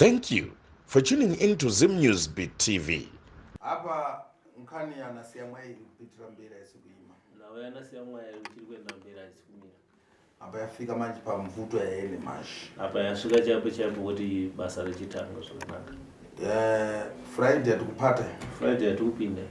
Thank you for tuning in to Zim News Beat TV. Apa nkhani yanasiya mwayi iri kupitira mberi, haisi kuima. Nhau yanasiya mwayi uchiri kuenda mberi, haisi kumira. Apa yafika manje pamvuto yaene manje. Apa yasvika chaipo chaipo kuti basa richitanga zvakanaka. Friday hatikupata. Friday hatikupinda.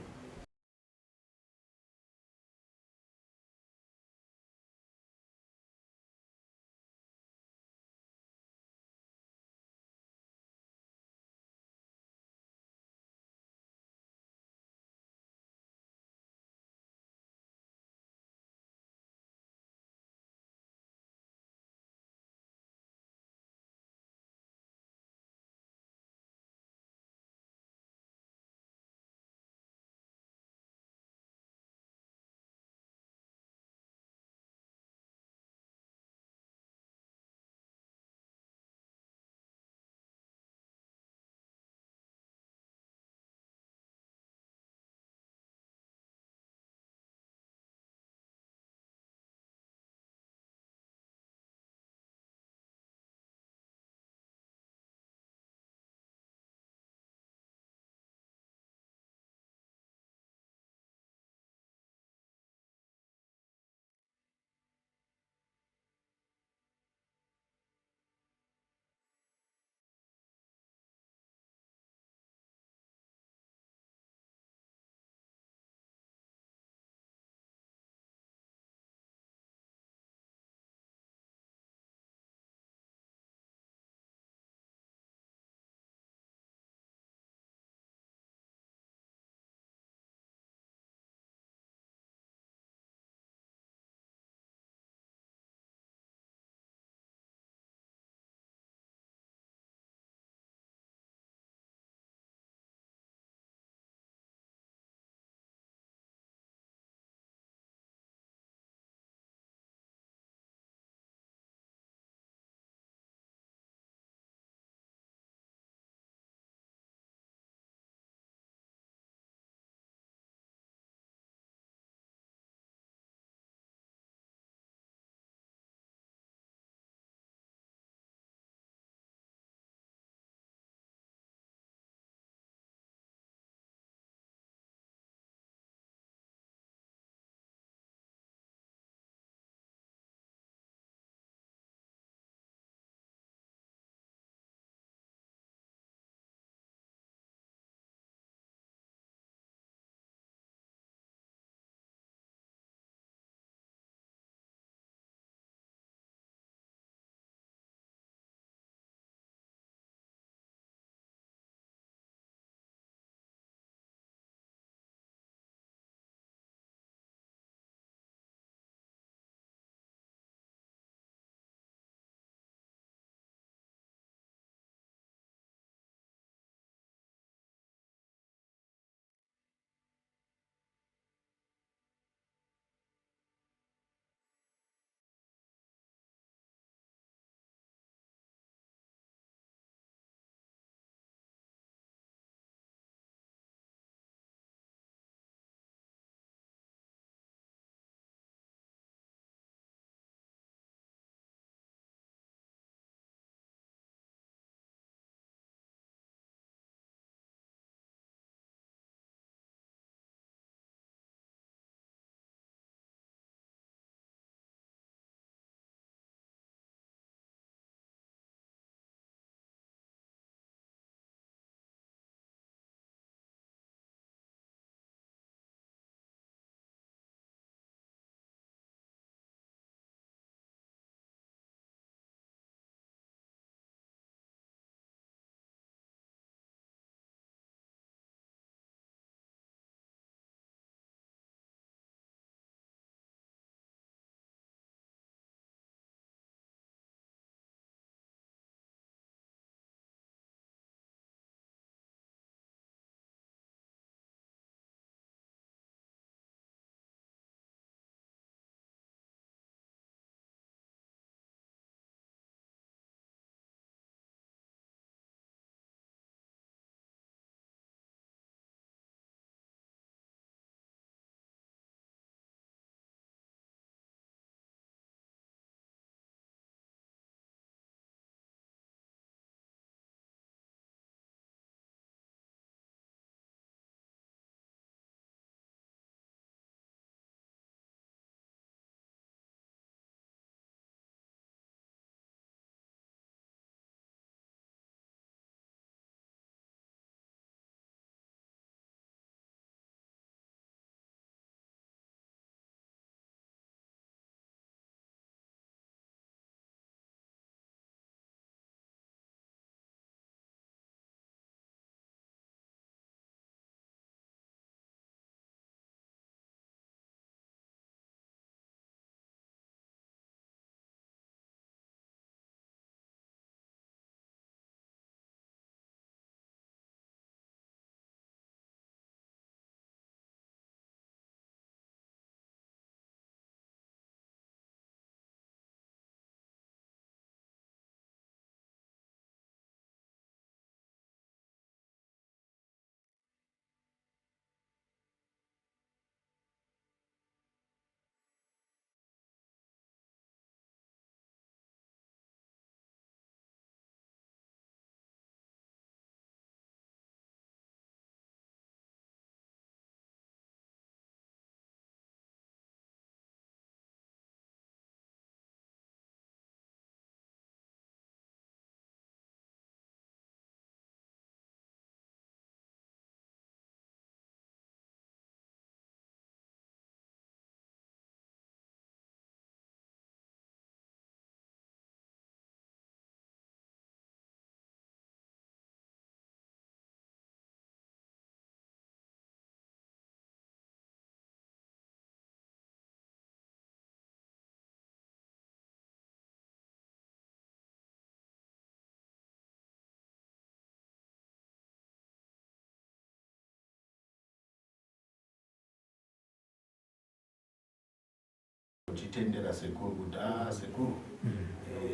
Tichitendera sekuru kuti ah sekuru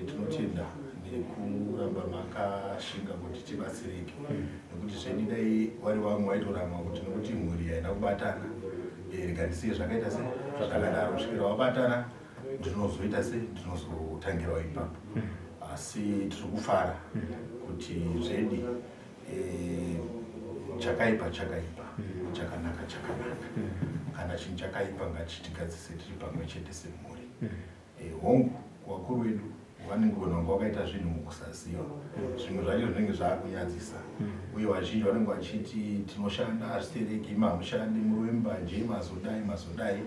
tinotenda nekuramba makashinga kuti tibatsirike nekuti zvedi dai wari vamwe waitoramwa kuti nekuti mhuri haina kubatana rega ndisiye zvakaita se zvakadaro kusvikira wabatana ndinozoita se ndinozotangirawo ipapo asi tiri kufara kuti zvedi chakaipa chakaipa chakanaka chakanaka kana chinhu chakaipa ngachitigadzise tiri pamwe chete semhuri hongu kuvakuru vedu vanenge vanhu vanga vakaita zvinhu mukusaziva zvimwe zvacho zvinenge zvaakunyadzisa uye vazhinji vanenge vachiti tinoshanda hazvitereki imi hamushandi muri wembanje mazodai mazodai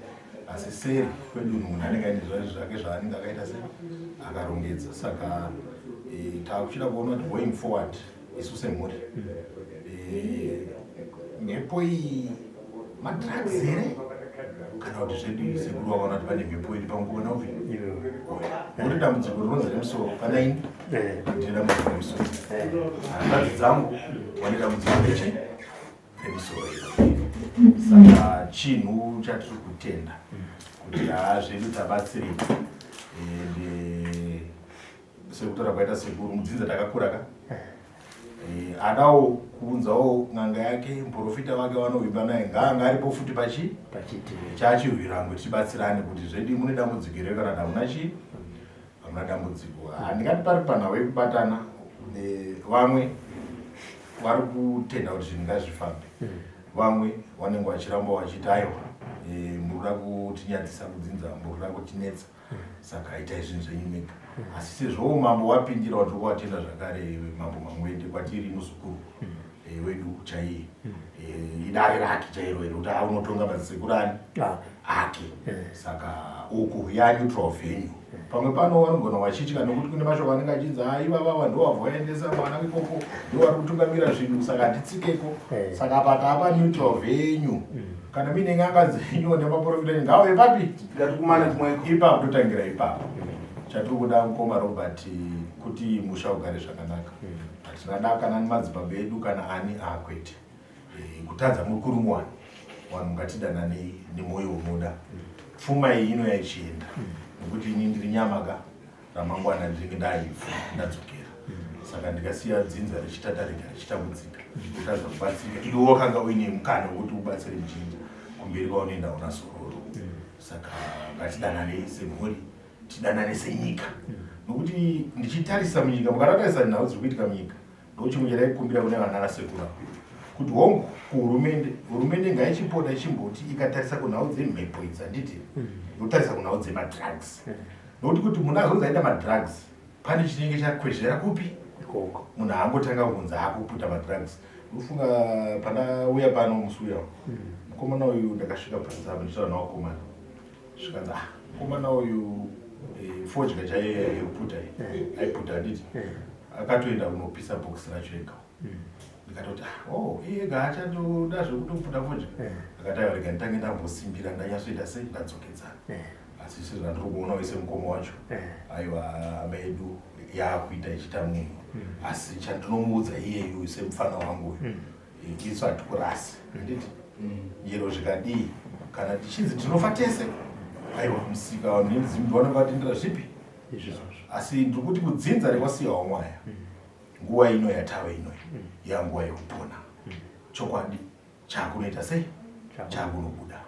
asi seri kwedunhu munhu anenge aine zvake zvaanenge akaita se akarongedza saka taakuchida kuona kuti going forward isu semhuri mhepo iyi madrugs here kana kuti zvedu sekuru vakaona kuti pane mhepo iri panguva upi nekuti dambudziko rinonzi remusoro pana ini ndine dambudziko remusoro hanzvadzi dzangu vane dambudziko rechi remusoro iro saka chinhu chatiri kutenda kuti haa zvedu tabatsirika ende sekutaura kwaita sekuru mudzinza takakura ka adawo kuunzawo n'anga yake muprofita wake vanovimba naye ngaanga aripo futi pachi chachirwirangwe tibatsirane kuti zvedi mune dambudziko here kana kuti hamuna chii hamuna dambudziko handingati pari panhau yekubatana vamwe vari kutenda kuti zvinhu ngazvifambe vamwe vanenge vachiramba vachiti aiwa murikuda kutinyadzisa kudzinza murikuda kutinetsa saka itai zvinhu zvenyu mega asi sezvo mambo wapindira watiri kuvatenda zvakare mambo Mangwende kwatiri muzukuru wedu chaiye idare rake chairo iro kuti aunotonga madzisekuru ani ake saka uku yaneutral venue pamwe pano vanogona vachitya nekuti kune mashoko anenge achinzi aivavava ndo vabva vaendesa mwana ikoko ndo vari kutungamira zvinhu saka hatitsikeko saka apa taapa neutral venue kana muine n'anga dzenyu nemaprofita ngauye papi ipapo totangira ipapo chatiri kuda mukoma Robert kuti musha ugare zvakanaka hatina da kana nemadzibaba edu kana ani akwete kutadza muri kurumwani vanhu ngatidananei nemwoyo unoda pfuma iyi ino yaichienda nekuti ini ndiri nyama ka ramangwana ndinenge ndaivhu ndadzokera saka ndikasiya dzinza richitatarika richitambudzika kutadza kubatsirika iwe wakanga uine mukana wekuti ubatsire muchinja kumberi kwaunoenda una zororo saka ngatidananei semhuri tidanane senyika nokuti ndichitarisa munyika mukatatarisa nhau dziri kuitika munyika ndochimwe chataikumbira kune vana vasekura kuti hongu kuhurumende hurumende ngaichipota ichimboti ikatarisa kunhau dzemhepo idzi handiti yotarisa kunhau dzemadrugs nokuti kuti munhu azonzi aita madrugs pane chinenge chakwezvera kupi ikoko munhu haangotanga kunzi akuputa madrugs ndofunga pandauya pano musi uya mukomana uyu ndakasvika panze apa ndichitaura navakomana zvikanzi ah mukomana uyu fodya chaiyo yekuputa iyi aiputa handiti akatoenda kunopisa bhokisi racho ega ndikatoti ah oh iye ega achatoda zvekutoputa fodya akati aiwa rega nditange ndambosimbira ndanyatsoita sei ndadzokedzana asi sezvandiri kuona wese mukoma wacho aiwa hama yedu yaakuita ichiita munhu asi chandinomuudza iyeyu semufana wangu uyu isu hatikurasi handiti yero zvikadii kana tichinzi tinofa tese aiwa musika vanhu nemudzimu vanenge vatendera zvipi izvozvo asi ndiri kuti kudzinza rekwasiyawo mwaya nguva ino yatava ino yanguva yekupona chokwadi chakunoita sei chakunobuda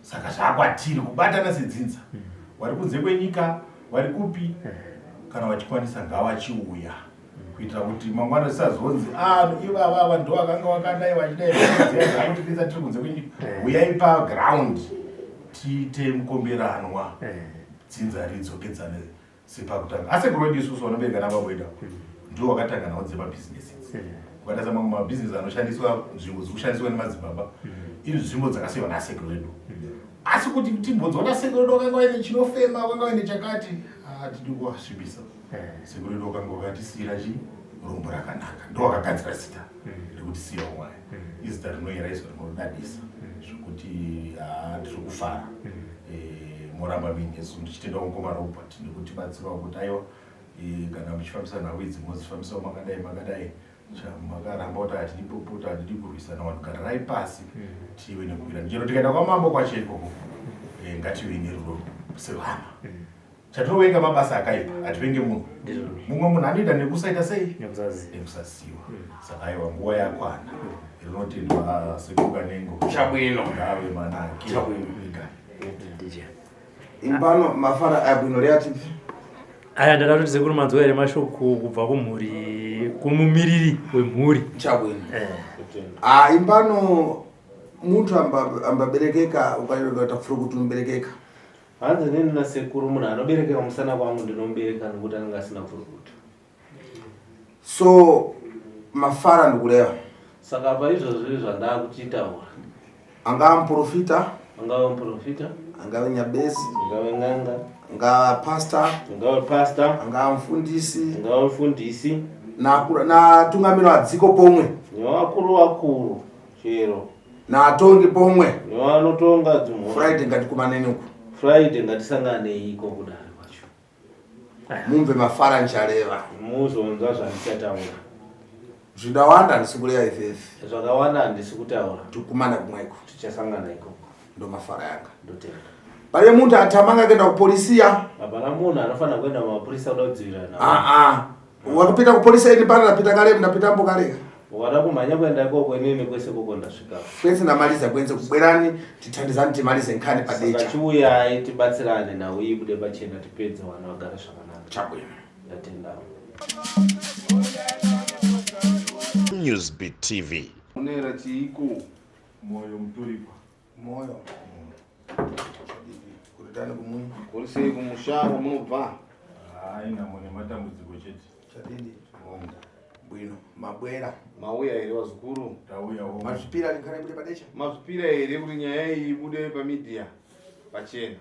saka zvakwatiri kubatana sedzinza vari kunze kwenyika vari kupi kana vachikwanisa ngavachiuya kuitira kuti mangwana zisazonzi ah ivava ava ndo vakanga vakadai vachidai zvakutipinza tiri kunze kwenyika uyai paground tiite mukomberanwa dzinza ridzokedzane sepakutanga asi wedu isusu vanobereka nababa wedu ndo wakatanga nhau dzemabhizinesi idzi ukatarisa mamwe mabhizinesi anoshandiswa nzvimbo dziri kushandiswa nemadzibaba inzvimbo dzakasiyiwa nasekuru wedu asi kuti timbonzwa nasekuru wedu wakanga waine chinofema wakanga waine chakati hatidi kuvasvibisa sekuru wedu wakanga wakatisiyira chi rombo rakanaka ndo wakagadzira zita rekuti siya umwaya izita rinoyera izvo rinodadisa zvokuti tiri kufara moramba muinesu ndichitenda mukoma Robert nekutibatsirawo kuti aiwa kana muchifambisa nhau idzi mozifambisawo makadai makadai makaramba kuti hatidi popota hatidi kurwisana vanhu garirai pasi tive nekuwirana chero tikaenda kwamambo kwacho ikoko ngative nerudo. Sehama. Chatinovenga mabasa akaipa, hativenge munhu. Mumwe munhu anoita nekusaita sei? Nekusaziva. Saka aiwa nguva yakwana. Rinotendwa sekuru Kanengo. Chabwino. Ngave manake. Chabwino. Imbano mafara abwino reatipi. Aya ndada kuti sekuru manzwa here mashoko kubva kumhuri kumumiriri wemhuri. Chabwino. Eh. Ah imbano muntu ambaberekeka ukaita furukutu unoberekeka. Hanzi nini nasekuru munhu anoberekeka musana kwangu ndinomubereka nokuti anenge asina furukutu. So mafara ndikureva. Saka apa izvozvi zvandakuchitaura. Angava muprofita, angava muprofita, angave nyabesi, angave n'anga, angava pastor, angava pastor, angava mufundisi, angava mufundisi, natungamiro adziko pomwe, nevakuru vakuru chero naatongi pomwe, nevanotonga dzimhosva. Friday ngatikumaneni uku. Friday ngatisanganei iko kudare kwacho. Mumve mafara nchareva. Muzonzwa zvandichataura. Zvidawanda handisi kureva ifefe. Zvakawanda handisi kutaura. Tikumana kumweko. Tichasangana ikoko. Ndomafara yanga. Ndotenda. Pane munhu atamanga kuenda kupolisiya. Hapana munhu anofanira kuenda kumapurisa kuda kudzivirira. Ah ah. Wakapita kupolisiya ini pana ndapita kare ndapita mbo kare. Ukada kumhanya kuenda ikoko inini kwese koko ndasvika. Kwese ndamaliza kwenze kubwerani tithandizani timalize nkhani padecha. Saka chiuyai tibatsirane nhau ibude pachena tipedze vanhu vagare zvakanaka. Chabwino. Ndatenda. Newsbeat TV. Munera chiiko? Moyo muturikwa. Moyo. Kuritani kumunyu. Kuri sei kumusha kwamunobva? Hayi namo nematambudziko chete. Chadidi. Bwino. Mabwera. Mauya here vazukuru? Tauyawo. Mazvipira nkhani ibude padecha? Mazvipira here kuti nyaya iyi ibude pamedia pachena?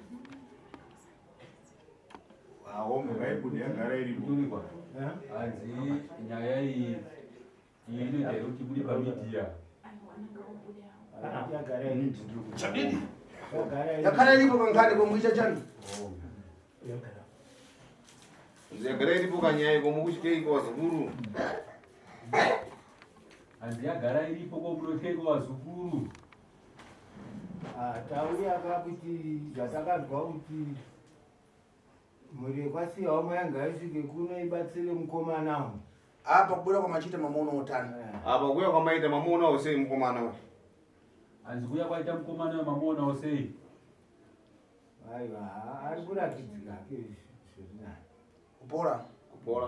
Hawo ngaibude yagara iripo. Hanzi nyaya iyi inoita here kuti ibude pamedia? Chadidi. Yakara iripo kankhani komuicha chani? Yagara iripo kanyaya iko mukutyei vazukuru? Hanzi yagara iripo ko munotyeiko vazukuru? Tauya kakuti zvatakanzwa kuti mhuri yekwasiyawo mayanga isvike kuno ibatsire mukomana uyu. Apa kubuda kwamachita mamuona utano. Apa kuya kwamaita mamuonawo sei mukomana uyu? Hanzi kuya kwaita mukomana uyu mamuonawo sei? Aiwa, ari kuratidzika hake zvirinani. Kupora. Kupora.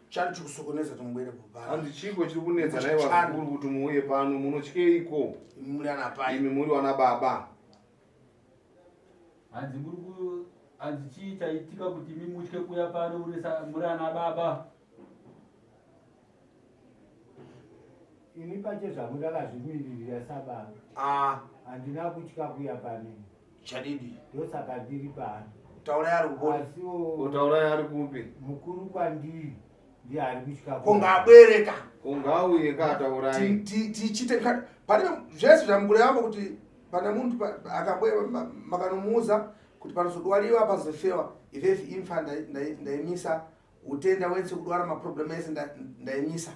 Chari chikusokoneza tumubwere kupara. Hanzi chiko chiri kunetsa nai vazukuru kuti muuye pano munotyeiko? Imi muri ana pai. Imi muri wana baba. Hanzi muri ku hanzi chii chaitika kuti imi mutye kuuya pano muri ana baba? Ini pache zvangu ndakazvimiririra sababa. Ah. Handina kutya kuuya pano. Chadidi. Ndosaka ndiri pano. Taurai ari kupi? Asiwo Taurai ari kupi? Mukuru kwandiri ndiye ari kutya. Kungabwereka. Kungauye ka Taurai. Tichite pane zvese zvamugure yambo kuti pane muntu akabwera makanomuudza kuti panozodwariwa pazofewa ifefi imfa ndaimisa utenda wese kudwara maproblem ese ndaimisa.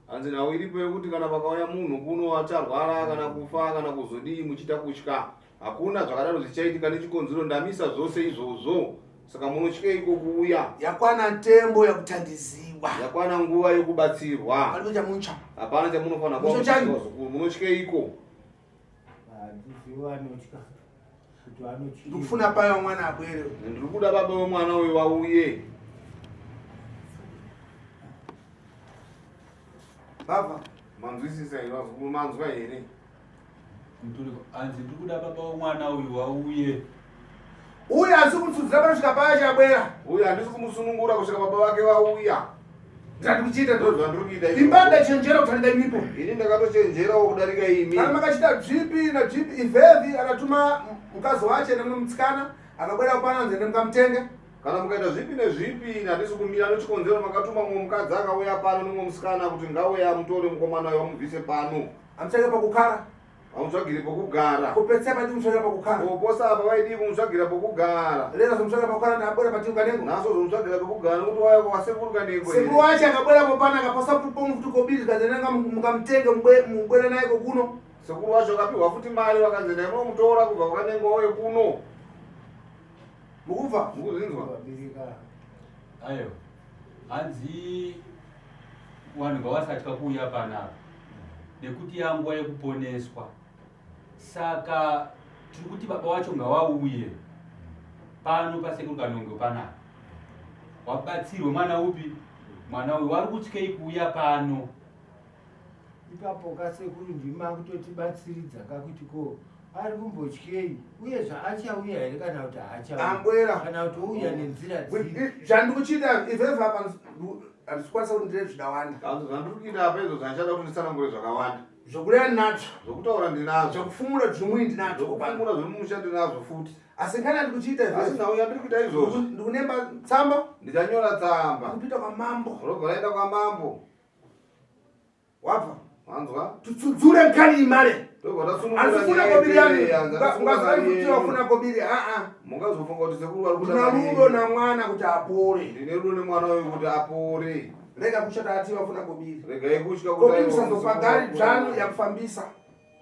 Hanzi nhau iripo yekuti kana pakauya munhu kuno acharwara kana kufa kana kuzodii muchiita kutya. Hakuna zvakadaro zvichaitika nechikonzero ndamisa zvose izvozvo. Saka munotyeiko kuuya? Yakwana tembo yakuthandiziwa. Yakwana nguva yokubatsirwa. Palipo chamucha. Hapana chamunofanira kuva Mucho muchitya vazukuru. Munotyeiko? Handizivi vanotya. Kuti vanotya. Ndikufuna payo mwana abwere. Ndiri kuda baba vemwana uyu vauye. Baba. Manzwisisa here vazukuru? Manzwa here? Hanzi ndiri kuda baba vemwana uyu vauye. Uyu handisi kumusunungura panosvika paya chabwera. Uyu handisi kumusunungura kusvika baba vake vauya. Ndati kuchiita ndozvo zvandiri kuita izvo. Imba ndachenjera kudarika imipo. Ini ndakatochenjerawo kudarika imi. Kana makachita dzvipi nadzvipi ivhevhi akatuma mukadzi wache nemumwe mutsikana akabwera kupana nzende mukamutenge. Kana mukaita zvipi nezvipi handisi kumira nechikonzero makatuma mumwe mukadzi akauya pano nemumwe musikana kuti ngauye amutore mukomana uyu amubvise pano. Amutsvake pokugara. Amutsvagire pokugara. Kupetsa pati kumutsvagira pokugara. Poposa apa vaidii kumutsvagira pokugara. Lero zomutsvagira pokugara ndabwera pati Kanengo. Naso zomutsvagira pokugara nekuti wauya kwasekuru Kanengo. Sekuru wacho akabwera popana akaposa pomwe futi kobiri zvikanzi mukamutenge mubwere naye kokuno. Sekuru wacho akapiwa futi mari vakanzi ndai munomutora kubva kwaKanengo wauye kuno. Mukubva? Mukuzvinzwa? Vabereka. Aiwa, hanzi vanhu ngavasatya kuuya panapa nekuti yanguva yekuponeswa. Saka tiri kuti baba wacho ngawauye pano pasekuru Kanongo panapa, wabatsirwe mwana upi, mwana uyu wari kutyei kuuya pano. Ipapo kasekuru ndima kutotibatsiridza kakuti ko ari kumbotyei uye zvaachauya here kana kuti haachauya Ambwera. kana kuti ouya nenzira dzipi. Zvandikuchiita izvezvi apa handisi kukwanisa kuti ndire zvidawanda. Hanzi zvandiri kuita apa izvo zvandichada kuti nditsanangure zvakawanda. Zvokureva ndinazvo. Zvokutaura ndinazvo. Zvokufumura zvimwe ndinazvo. Zvokufumura zviri mumusha ndinazvo futi. Asi kana ndikuchiita Asi izvezvi nhau yandiri kuita izvozvo ndikunemba tsamba ndichanyora tsamba kupita kwamambo. robva raenda kwamambo. Wabva? Wanzwa? Tutsudzure nkhani imale. Tobva tasunungura Andifuna nyaya kobiri yani. yetere, hanzi andifuna mari yenyu. Ungazofuna kobiri a-a. Mungazofunga kuti sekuru vari kuda Ndina mari rudo yenyu. namwana kuti apore. Ndine rudo nemwana uyu kuti apore. Rega kuchata ati vafuna kobiri. Regai kutya kuti Kobiri aiwa, musazopagari sekuru dzvanu vari kuda. yakufambisa.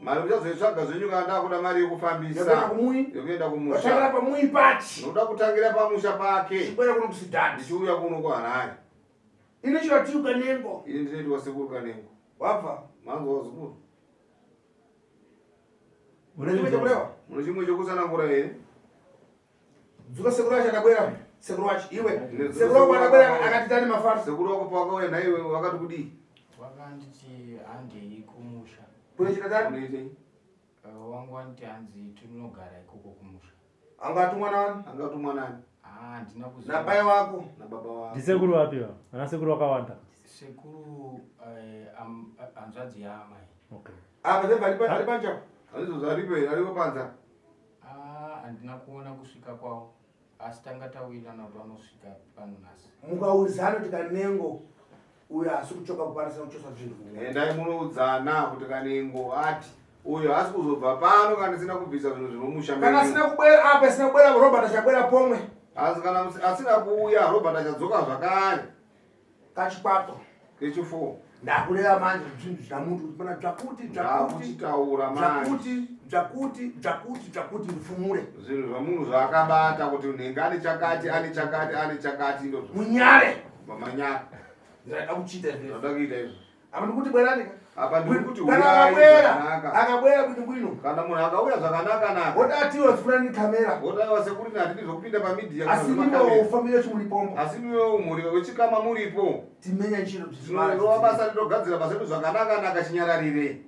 Mari muchazoitsvaga zvenyu kana ndakuda mari yekufambisa. Yekuenda kumuyi. Yekuenda Vatangira kumusha. pamuyi pachi. Ndinoda kutangira pamusha pake. Chikwera kuno kusidhani. Ndichiuya kuno kuHarare. Ini chiratiuka nengo. Ini ndinoitwa sekuru Kanengo. Wabva? Manzwa wazukuru. Une chimwe chekureva? Mune chimwe chekutsanangura here? Dzuka sekuru wacho akabwera. Sekuru wacho iwe. Nezuro Sekuru wako akabwera akauya. akati tani mafaro. Sekuru wako pawakauya naiwe wakati kudii? Wakanditi handei kumusha. Kune chita tani? Unoitei? Wangu wanditi hanzi tinogara ikoko kumusha. Anga atumwa nani? Anga atumwa nani? Ah, handina kuziva. Nabai wako. Nababa wako. Ndisekuru vapi va? Vana sekuru vakawanda. Sekuru hanzvadzi yaamai. Okay. Apa zebva ari panja. Handizvo zvaripo here? Aripo panza. Ah, handina kuona kusvika kwavo. Asi tanga tawirirana kuti vanosvika pano nhasi. Mukauzana kuti Kanengo uyo asi kuchoka kukwanisa kuchosa zvinhu. Endai munoudzana kuti Kanengo ati uyo haasi kuzobva pano kana asina kubvisa zvinhu zvinomusha Kana menyu. asina kubwera apa asina kubwera Robert achabwera pomwe. Asi kana asina kuuya Robert achadzoka zvakare. Kachikwato. Kechi4. Ndakureva manje zvinhu zvamuntu kuti pana zvakuti zvakuti Ndakuchitaura manje. zvakuti zvakuti zvakuti zvakuti ndifumure. Zvinhu zvamunhu zvaakabata kuti nhenga ane chakati ane chakati ane chakati ndozvo. Munyare. Mamanyara. Ndinoda kuchiita izvo. Ndinoda kuita izvo. Apa ndikuti bwerani ka? Apa ndikuti Kana uyai akabwera, zvakanaka. akabwera kuti bwino. Kana munhu akauya zvakanaka naka. Wodatiwa zifuna ni kamera. Wodaiwa sekuru hatidi zvokupinda pamidhiya kana Asi zvemakamera. mimo ufambire chimuripombo. Asi miwo mhuri wechikama muripo. Timenya nchiro Tinorova basa rinogadzira basa redu zvakanaka naka chinyararire.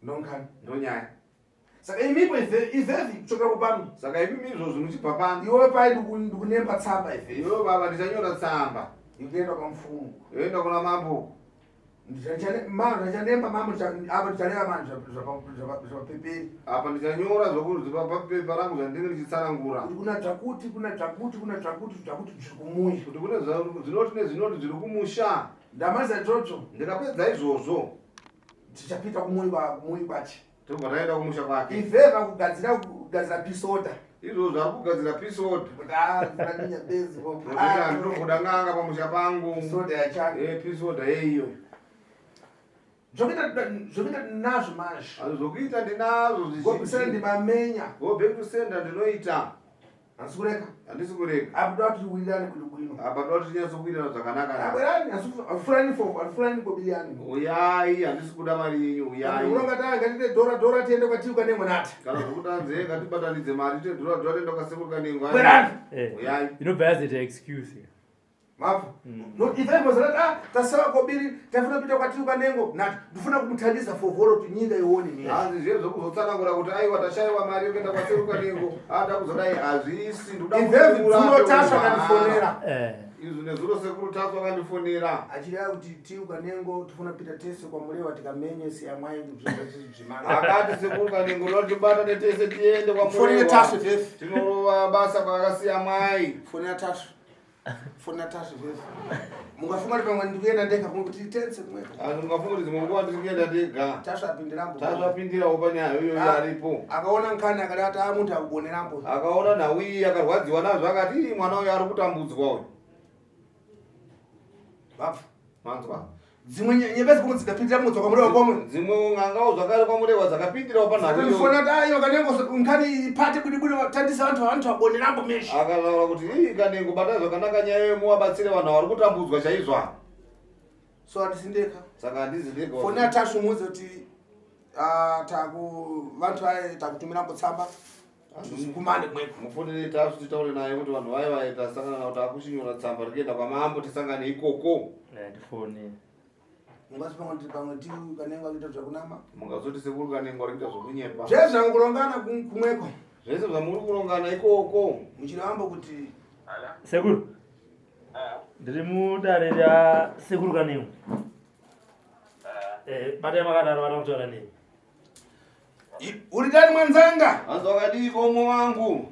Ndonkani. Ndonyaya. Saka imipo izvezvi kuchokera kupano. Saka imimi izvozvo muchibva pano. Iwe pai ndikunemba tsamba izvezvi. Iwe baba ndichanyora tsamba. Ikuenda kwa mfumu. Yoenda kuna mambo. Ndichanemba mambo apa ndichareva manje zvapapeperi. Apa ndichanyora zvokupapepa rangu zvandinenge ndichitsanangura. Kuti kuna zvakuti kuna zvakuti kuna zvakuti zvakuti zviri kumuya. Kuti kune zvinoti nezvinoti zviri kumusha. Ndamaliza izvozvo. Ndikapedza izvozvo. Tichapita kumuyi kumuyi kwache. Tobva taenda kumusha kwake. Ivheva kugadzira kugadzira pisoda. Izvozvo ari kugadzira pisoda. Kuti ah ndinaminya bezi. Nokuti handinokuda n'anga pamusha pangu. Pisoda yachanga. Pisoda yeiyo. Zvokuita ndinazvo manje. Hazvo zvokuita ndinazvo zvizhinji. Go back ndimamenya. Go back to sender ndinoita. Handisi kureka. Handisi kureka. Apa toda kuti tiwirirane bwino bwino. Apa toda kuti tinyatsokuwirirana zvakanaka naka. Abwerani afurani fofo afurani kobiriyani. Uyai handisi kuda mari yenyu uyai. Unonga taa ngatite dhora dhora tiende kwatiuka nemwenata. Kana zvokuda nzee ngatibatanidze mari tiite dhora dhora tiende kwasekuru Kanengo. Bwerani. Uyai. Inobva yazoita excuse. Mapfa. No ife mozana ah tasawa kobiri tafuna kupita kwatiuka nengo nati ndifuna kumuthandiza fovhoro kuti nyika ione mimi. Hanzi zviye zvokuzotsanangura kuti aiwa tashaiwa mari yekuenda kwasekuru Kanengo ada kuzodai hazvisi ndoda Izvezvi kuti dzulo Tasha urape akandifonera. Izvi nezuro sekuru Tasha akandifonera. Achireva kuti tiuka nengo tifuna kupita tese kwaMurewa tikamenye siyamwai zvimanga. Akati sekuru Kanengo ndotibatane tese tiende Fonera kwaMurewa. Tasha zvese. Tinorova basa kwakasiya mwai. Fonera Tasha. Fonera Tasha zvese. Mungafunga kuti pamwe ndikuenda ndega kumwe kuti tense kumwe. Asi mungafunga kuti dzimwe nguva ndiri kuenda ndega. Tasha apindirambo. Tasha apindirawo panyaya iyoyo aripo. Akaona nkani akada kuti muntu akugonerambo. Akaona nhau iyi akarwadziwa nazvo akati ii mwana uyu ari kutambudzwa uyu. Vapfa. Manzwa. Dzimwe nyembezi pomwe dzikapindira mudzi kwamurewa pomwe. Dzimwe n'angawo zvakare kwamurewa dzakapindirawo panhau iyoyo. Fona kuti aiwa kanengo nkhani ipate budi budi tandisa vantu vantu vabonerambo meshe. Akataura kuti ii kanengo batai zvakanaka nyaya iyoyo muvabatsire vanhu vari kutambudzwa chaizvo ava. So handisi ndega. Saka handizi ndega. Foni yaTashu muudze kuti ah, taku vantu vaye takutumira mbotsamba kumane kumweko. Mufonere Tashu titaure naye kuti vanhu vaye vaye tasangana navo takuchinyora tsamba tikuenda kwamambo tisangane ikoko. Ndifone. Ungati pamwe ndi pamwe ndi kanengo akuita zvakunama. Mungazoti sekuru kanengo ari kuita zvokunyepa. Zvese zvamukurongana kumweko. Zvese zvamuri kurongana ikoko. Muchiramba kuti Sekuru. Ndiri mudare rasekuru Kanengo. Eh, batai makadaro vada kutaura nemi. Uri dani mwanzanga? Hanzi wakadiiko umwe wangu?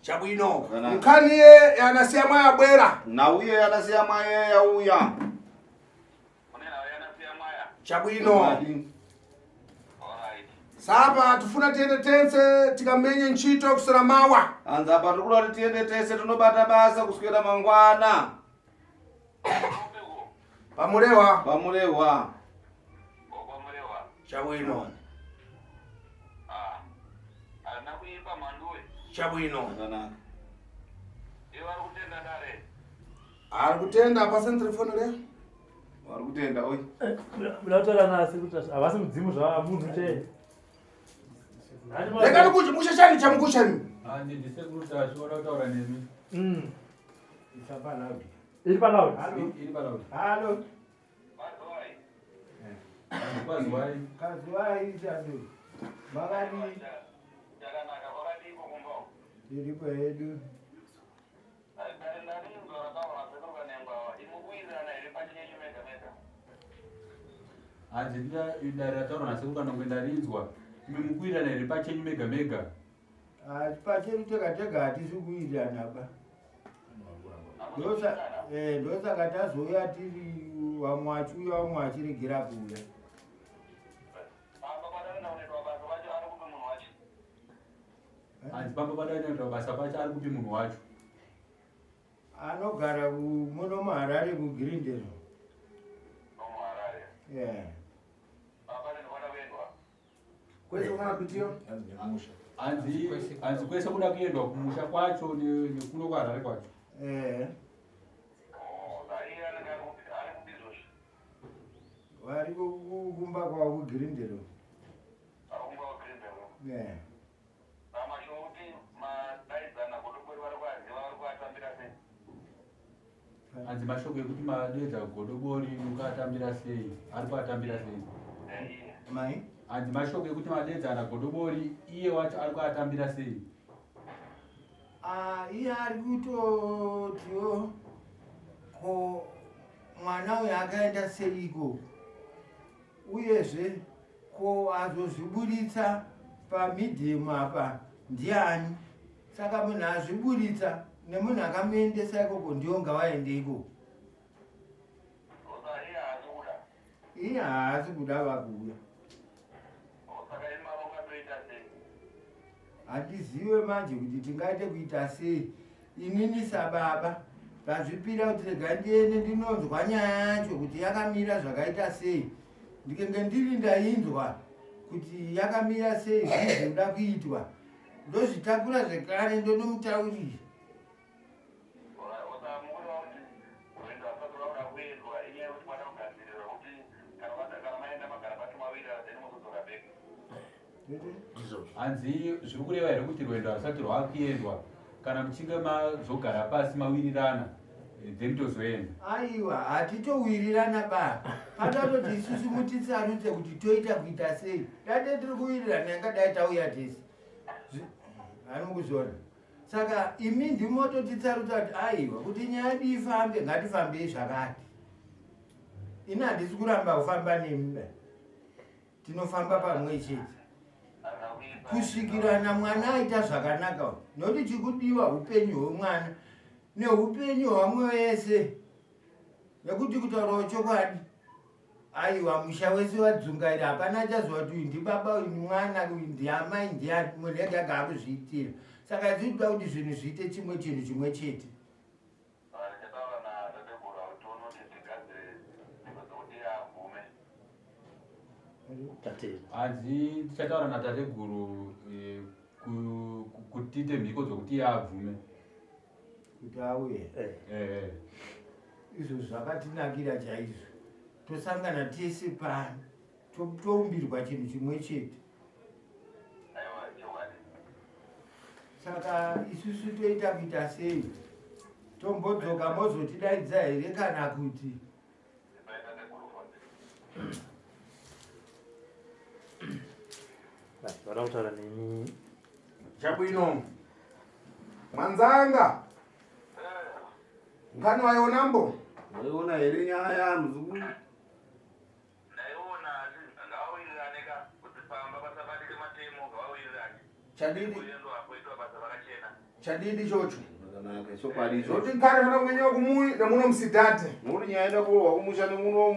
Chabwino. Zvakanaka. Nkhani ye yanasiya mwaya bwera. Nhau iye yanasiya mwaya yauya. Chabwino. Chokwadi. Sapa tifuna tiende tense tikamenye ntchito kusera mawa. Hanzi apa tiri kuda kuti tiende tese tinobata basa kuswera mangwana. Pamurewa. Pamurewa. Chabwino. Chabwino. Zvakanaka. Ari kutenda paseni telefoni le. Vari kutenda oi. Muda kutaura nasi kuti havasi mudzimu zvava munhu chee. Rekani kuchi mushashani chamukusha mi. Hanzi ndisekuru Tashu vada kutaura nemi. Isapalaudi. Iri palaudi. Halo. Iri palaudi. Halo. Hanzi kwaziwai. Kaziwai chadu. Makadii? Tiripo hedu. Hanzi dare rataurwa nasekuru Kanengo ndarinzwa. Imi mukuwirirana here pachenyu mega mega? Pachedu tega tega hatisi kuwirirana ba. Ndosaka tazouya tiri vamwe vachiuya vamwe vachiregera kuuya. Hanzi pamba padai basa pacho ari kupi munhu wacho? Anogara muno muHarare kuGrindale. Yeah. Kwese kufana kuitiyo. Hanzi hanzi kwese kuda kuendwa kumusha kwacho nekuno kuHarare kwacho. Eh. Vari kumba kwavo kuGrindale. Yeah. Hanzi mashoko ekuti madedza godobori mukatambira sei? Ari kuatambira sei? Mai? Hanzi mashoko ekuti madedza ana godobori iye wacho ari kuatambira sei? Ah, iye ari kutotiwo ko mwana uyu akaenda seiko uyezve ko azozviburitsa pamidhimu apa ndiani saka munhu azviburitsa nemunhu akamuendesa ikoko ndiwo ngavaende ikoko iye haasi kuda vakuuya handizive manje kuti tingaite kuita sei inini sababa ndazvipira kuti rega ndiende ndinonzwa nyaya yacho kuti yakamira zvakaita sei ndikenge ndiri ndainzwa kuti yakamira sei zvii zvinoda kuitwa ndozvitakura zvekare ndonomutaurira Hanzi zviri kureva here kuti rwendo harusati rwakuendwa kana muchinge mazogara pasi mawirirana then tozoenda? Aiwa, hatitowirirana ba. Patatoti isusu mutitsarudze kuti toita kuita sei. Dai tiri kuwirirana yangadai tauya tese. Anokuzviona. Saka imi ndimototitsarudza kuti aiwa kuti nyaya yedu ifambe ngatifambei zvakati. Ini handisi kuramba kufamba nemi ba. Tinofamba pamwe chete kusvikirana mwana aita zvakanaka nokuti chikudiwa upenyu hwemwana neupenyu hwamwe wese nekuti kutaurawo chokwadi aiwa musha wese wadzungaira hapana achaziva kuti uyu ndibaba uyu mwana uyu ndiamai ndiani munhu ega ega akuzviitira saka tiri kuda kuti zvinhu zviite chimwe chinhu chimwe chete. Tatenda. Hanzi tichataura natateguru eh, kuti tiite mhiko dzokuti iye abvume. Kuti auye. Eh. Eh. Izvo zvakatinakira chaizvo. Tosangana tese pano. Toumbirwa chinhu chimwe chete. Saka isusu toita kuita sei? Tombodzoka mozotidaidza here kana kuti? Vada kutaura nemi. Chabwino. Mwanzanga. Ngani waionambo? Waiona here nyaya muzukuru? Ndaiona asi ngavawirirane ka kuti pamba pasabatike matemo ngavawirirane. Chadidi. Kuendwa kuitwa basa rakachena. Chadidi ichocho. Zvakanaka chokwadi icho. Zoti nkare kana kumenyewa kumui nemuno musidhadhe. Nokuti nyaya ida kurohwa kumusha nemuno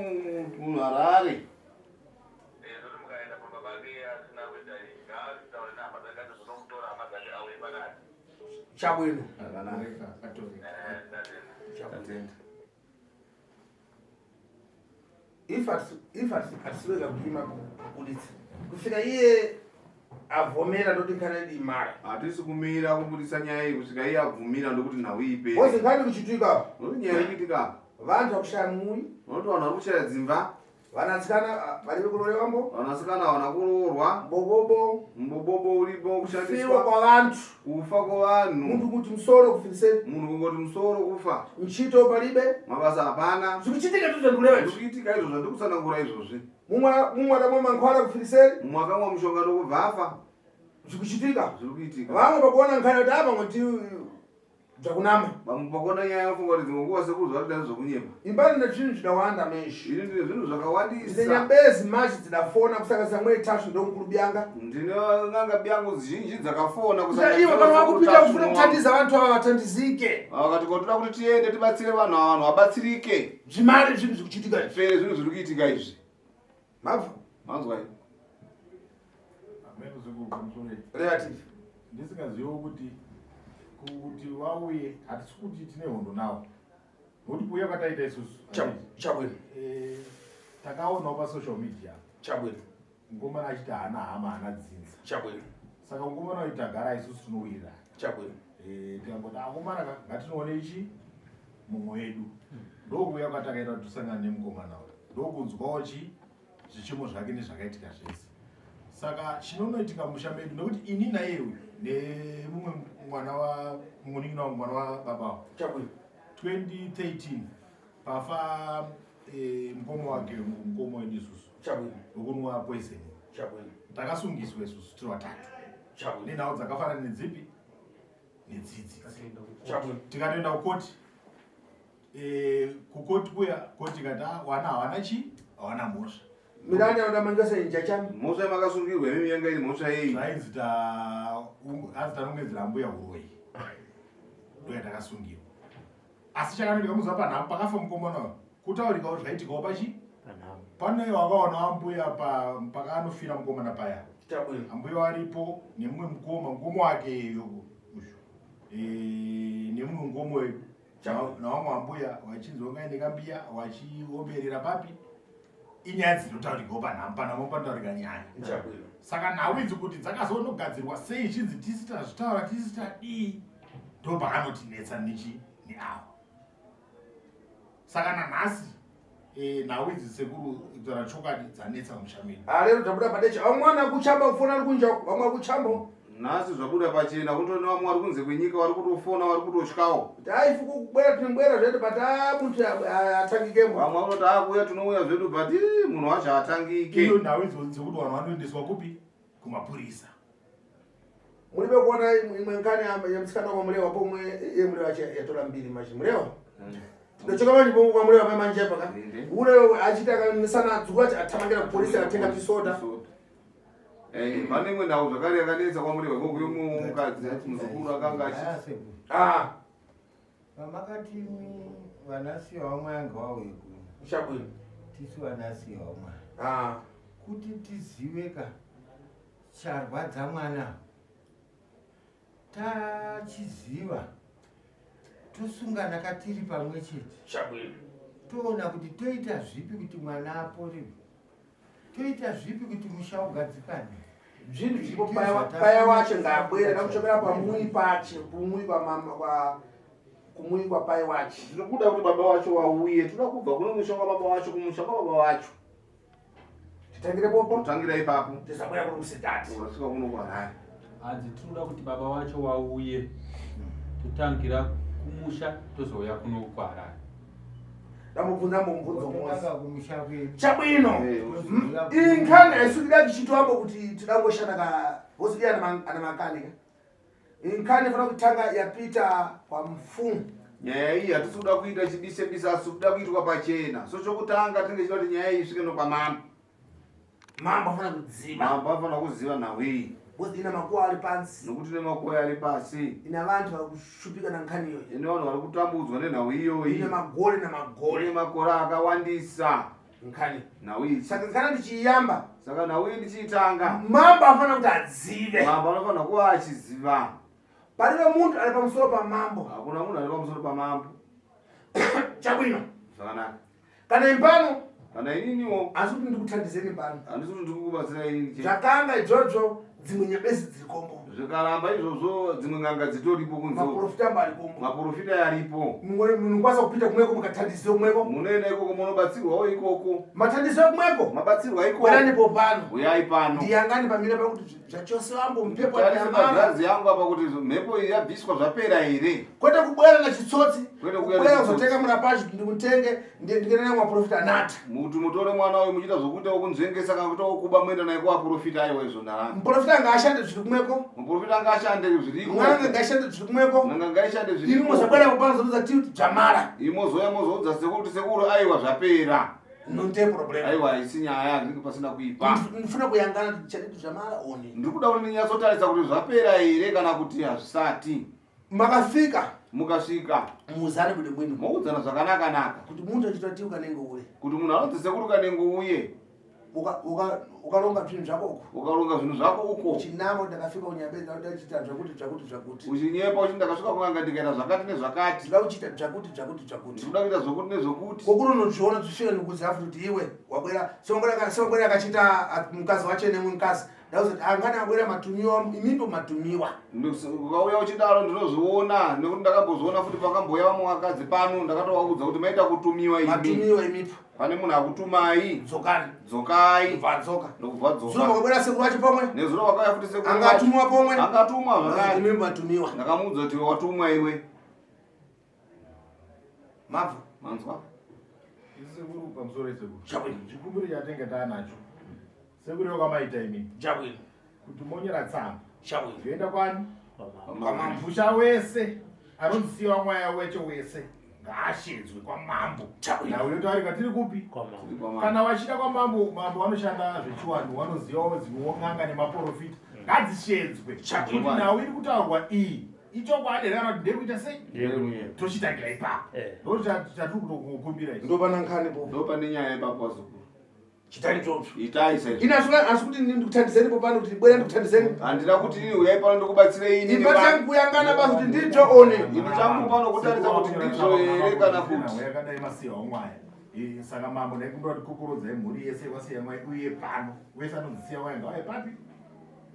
muHarare. Eh, zoti mukaenda pamba pake asina kuita ngaataure nehama dzake acho zvinomutora hama dzake auye pakati. Chabwino. Zvakanaka. Eh, ndatenda. Tatenda. If if atisiweka kuima kubuditsa kusvika iye avhomera ndoti kana idi mara. Hatisi kumira kubudisa nyaya iyi kusvika iye abvumira ndokuti nhau ipere. Wozi ngani kuchitika apa? Nokuti nyaya iri kuitika apa. Vantu vakushaya mui. Nokuti vanhu vari kushaya dzimba. Vanasikana vari kuroorwa mbo. Vanasikana havana kuroorwa. Mbobobo. Mbobobo uripo kushandiswa. Kufiwa kwavantu. Kufa kwavanhu. Muntu kuti musoro kufirise. Munhu kungoti musoro kufa. Nchito palibe. Mabasa hapana. Zvikuchitika izvo zvandikureva izvi. Zvikuitika izvo zvandikutsanangura izvozvi. Mumwe mumwe akamwa mankwara kufiriseri. Mumwe akamwa mushonga ndokubva afa. Zvikuchitika. Zviri kuitika. Vamwe pakuona nkhani kuti apa ngoti zvakunama. Vamwe pakuona nyaya vafunga kuti dzimwe nguva sekuru zvakuita zvokunyepa. Imbani nezvinhu zvidawanda meshi. Ini ndine zvinhu zvakawandisa. Ndine nyambezi machi dzidafona kusanganisa mweyi tashu ndomukuru byanga. Ndine n'anga byangu zhinji dzakafona kusanganisa. Ivo kana vakupinda kufuna kuthandiza vantu ava vathandizike. Vakati ko toda kuti tiende tibatsire vanhu ava vanhu vabatsirike. Zvimari zvinhu zvikuchitika izvi. Zvipere zvinhu zviri kuitika izvi. Mabva. Manzwa ini. Relative. Ndisingaziviwo kuti kuti vauye hatisi kuti tine hondo nawo. Nokuti kuuya kwataita isusu. Chabwino. Eh, takaonawo pasocial media. Chabwino. Mukomana achiti haana hama haana dzinza. Chabwino. Saka mukomana uyu tagara isusu tinowirirana. Chabwino. Eh, tikangoti akomana ka ngatinoone ichi mumwe wedu. Ndokuuya kwatakaita kuti tisangane nemukomana uyu. Ndokunzwawo chi zvichemo zvake nezvakaitika zvese. Saka chinonoitika mumusha medu nekuti ini naiye uyu nemumwe mwana wa munin'ina wangu mwana wababa wangu. Chabwino. 2013 pafa eh, mukoma wake mukoma wedu isusu. Chabwino. Wekunwa poison. Chabwino. Takasungiswa isusu tiri vatatu. Chabwino. Nenhau dzakafanana nedzipi? Nedzidzi. Chabwino. Tikatoenda kukoti. Eh, kukoti kuya koti ikati "Ah, wana hawana chi hawana mhosva. Mirani anoda mangasa inja chami. Mhosva yamakasungirwa imimi yanga iri mhosva yei? Zvainzi ta hanzi tanongedzera mbuya huroyi. Ndoyatakasungirwa. Asi chakanoitika muzuva panhamo pakafa mukomana uyu. Kutaurikawo zvaitikawo pachi pane wakaona ambuya pa pakanofira mukomana paya. Chabwino. Ambuya waripo nemumwe mukoma mukoma wake uyu. Eh, nemumwe mukoma wedu. Nawamwe ambuya wachinzi wangaine kambiya wachiomberera papi. Inyaya dzinotaurikawo panhamo panhamo panotaurika nyaya. Chabwino. Saka nhau idzi kuti dzakazonogadzirwa sei chinzi tisi tazvitaura tisi tadii ndo pakanotinetsa nechi neavo. Saka nanhasi eh, nhau idzi sekuru kutaura chokwadi dzanetsa musha medu. Ah, lero tabuda padecha. Vamwe vana kuchamba kufona ari kunja. Vamwe kuchamba. Nhasi zvabuda pachena kutone vamwe vari kunze kwenyika vari kutofona vari kutotyawo. Kuti ai fuku kubwera tinobwera zvedu but ah muntu atangikemo. Vamwe vanoti akuuya tinouya zvedu but ii, munhu wacho haatangike. Iyo nhau idzo dzekuti vanhu vanoendeswa kupi kumapurisa. Muri bekuona imwe nkani yemusikana waMurewa pomwe yeMurewa yatora mbiri manje Murewa. Ndochoka manje pomwe kwaMurewa mai manje apa ka. Ure achiti akanisana dzukuru achi atamangira kupolisi akatenga pisoda. Eh, pane imwe nhau zvakare yakanetsa kwaMurewa ikoko yemukadzi ati muzukuru akanga achi Ah. Vamakati imi vanasiya vamwe anga vauye kuno. Chabwino. Tisu vanasiya vamwe. Ah. Kuti tizive ka charwadza mwana tachiziva tosungana katiri pamwe chete. Chabwino. Toona kuti toita zvipi kuti mwana apore. Toita zvipi kuti musha ugadzikane? Zvinhu zviripo paya wacho ngaabwere ndakuchokera pamui pache kumui kwamama kwa kumui kwapai wache. Tiri kuda kuti baba wacho wauye, toda kubva kuno musha kwababa wacho kumusha kwababa wacho. Titangire popo? Tangira ipapo. Tisabuya kuno kusedati. Urasvika kuno kuHarare. Hanzi tinoda kuti baba wacho wauye totangira kumusha tozouya kuno kuHarare. Ndamubvunza mubvunzo mose. Kumusha kwedu. Chabwino. Inkhani haisukida tichitoambo kuti tidangoshanda ka hosi iye ana makanika. Inkhani ifana kutanga yapita kwa mfumu. Nyaya iyi hatisi kuda kuita chibise bise asi kuda kuitwa pachena. So chokutanga tinenge tichida kuti nyaya iyi isvike nokwamambo. Mambo afana kuziva. Mambo afana kuziva nhau iyi. Because ina makuwa ari pansi. Nokuti ine makuwa ari pasi. Ina vanhu vari kushupika nankhani iyoyi. Ine vanhu vari kutambudzwa nenhau iyoyi. Ine magore namagore. Ine makore akawandisa. Nkhani. Nhau iyi. Saka kana ndichiyamba. Saka nhau iyi ndichiitanga. Mambo afana kuti azive. Mambo anofanira kuva achiziva. Palibe munthu ali pamusoro pa mambo. Hakuna munhu ari pamusoro pamambo. Chabwino. Zvakanaka. Kana impano. Kana ininiwo. Asi kuti ndikuthandizeni pano. Handisi kuti ndikukubatsirai inini chete. Zvakanga izvozvo dzimwe nyabezi dziri kombo. Zvikaramba izvozvo dzimwe n'anga dzitoripo kunze. Maprofita ambo ari kombo. Maprofita aripo. Munokwanisa kupinda kumweko mukathandisiwa kumweko. Munoenda ikoko munobatsirwawo ikoko. Mathandisiwa kumweko. Mabatsirwa ikoko. Bweranipo pano. Uyai pano. Ndiyangani pamira pakuti zvachose vambo mhepo Tarisa magirazi yangu apa kuti mhepo iyi yabviswa zvapera here. Kwete kubwera nachitsotsi. Kwete kuuya Kubwera nechitsotsi. kuzotenga murapashi ndimutenge ndikene nemaprofita anata. Muti mutore mwana uyu muchiita zvokuita wokunzvengesa kana kuita wokuba muenda naye kuvaprofita aiwa izvo ndarama. Muprofita ngaashande zviri kumweko. Muprofita ngaashande zviriko. N'anga ngaishande zviri kumweko. N'anga ngaishande zviriko. Imi mozobwera kupano zoudza ti kuti dzvamara. Imi mozouya mozoudza sekuru kuti sekuru aiwa zvapera. Nonte problem. Aiwa haisi nyaya zvinenge pasina kuipa. Ndifuna kuyangana kuti chadii zvamara oni. Ndiri kuda kuti ndinyatsotarisa kuti zvapera here kana kuti hazvisati. Makafika. Mukasvika. Muuzane bwino bwino. Moudzana zvakanaka naka. Kuti muntu achitwa ti ukanenge ule. Kuti munhu anonzi sekuru kanenge uye. Ukaronga zvinhu zvako uko. Ukaronga zvinhu zvako uko. Uchinama kuti ndakafika kunyambedza kuti ndachiita zvakuti zvakuti zvakuti. Uchinyepa uchiti ndakasvika kun'anga ndikaita zvakati nezvakati. Ndinoda kuchiita zvakuti zvakuti zvakuti. Ndinoda kuita zvokuti nezvokuti. Kokuri unozviona zvisvika nekuziva futi kuti iwe wabwera sewabwera akachiita mukadzi wacho nemwe mukadzi. Ndakuzoti angana abwera matumiwa imipo matumiwa. Ukauya uchidaro ndinozviona nekuti ndakambozviona futi pakambouya vamwe vakadzi pano ndakatovaudza kuti maita kutumiwa imi. Matumiwa imipo. Pane munhu akutumai. Dzokani. Dzokai. Ndobva adzoka. Ndobva adzoka. Zuro vakabwera sekuru vacho pomwe. Nezuro vakauya futi sekuru. Anga atumwa pomwe. Anga atumwa zvakare. Imi matumiwa. Ndakamuudza kuti watumwa iwe. Mabva. Manzwa. Sekuru pamusoro sekuru. Chabwino. Chikumbiro chatenge taanacho. Sekuru yokwamaita imi. Chabwino. Kuti monyora tsamba. Chabwino. Zvoenda kwani? Kwamambo. Musha wese anonzisiwa mwaya wecho wese ngaashedzwe kwamambo. Chabwino. Nhau yotaurika tiri kupi? Kwamambo. Kana vachida kwamambo, mambo vanoshanda zvechiwanhu vanozivawo dzimwewo n'anga nemaporofita. Ngadzishedzwe. Chabwino. Kuti nhau iri kutaurwa iyi ichokwadi here kana kuti ndeyekuita sei? Ndeyekunyeba. Tochitangira ipapo. Eh. Ndo chatiri kutokumbira isu. Ndopana nkhani po. Ndopane nyaya ipapo vazukuru. Chitai ichocho. Itai saizvo. Ina asi kuti ndikuthandizeni po pano kuti bwera ndikuthandizeni. Handina kuti inini uyai pano ndikubatsirei inini. Imba changu kuyangana basi kuti ndidzo one. Ini changu pano kutarisa kuti ndizvo here kana kuti. Yakadai masiya wamwaya. Saka mambo ndaikumbira kuti kokorodzai mhuri yese kwasiya mwai uye pano. Wese anonzi siya mwai ngauye papi?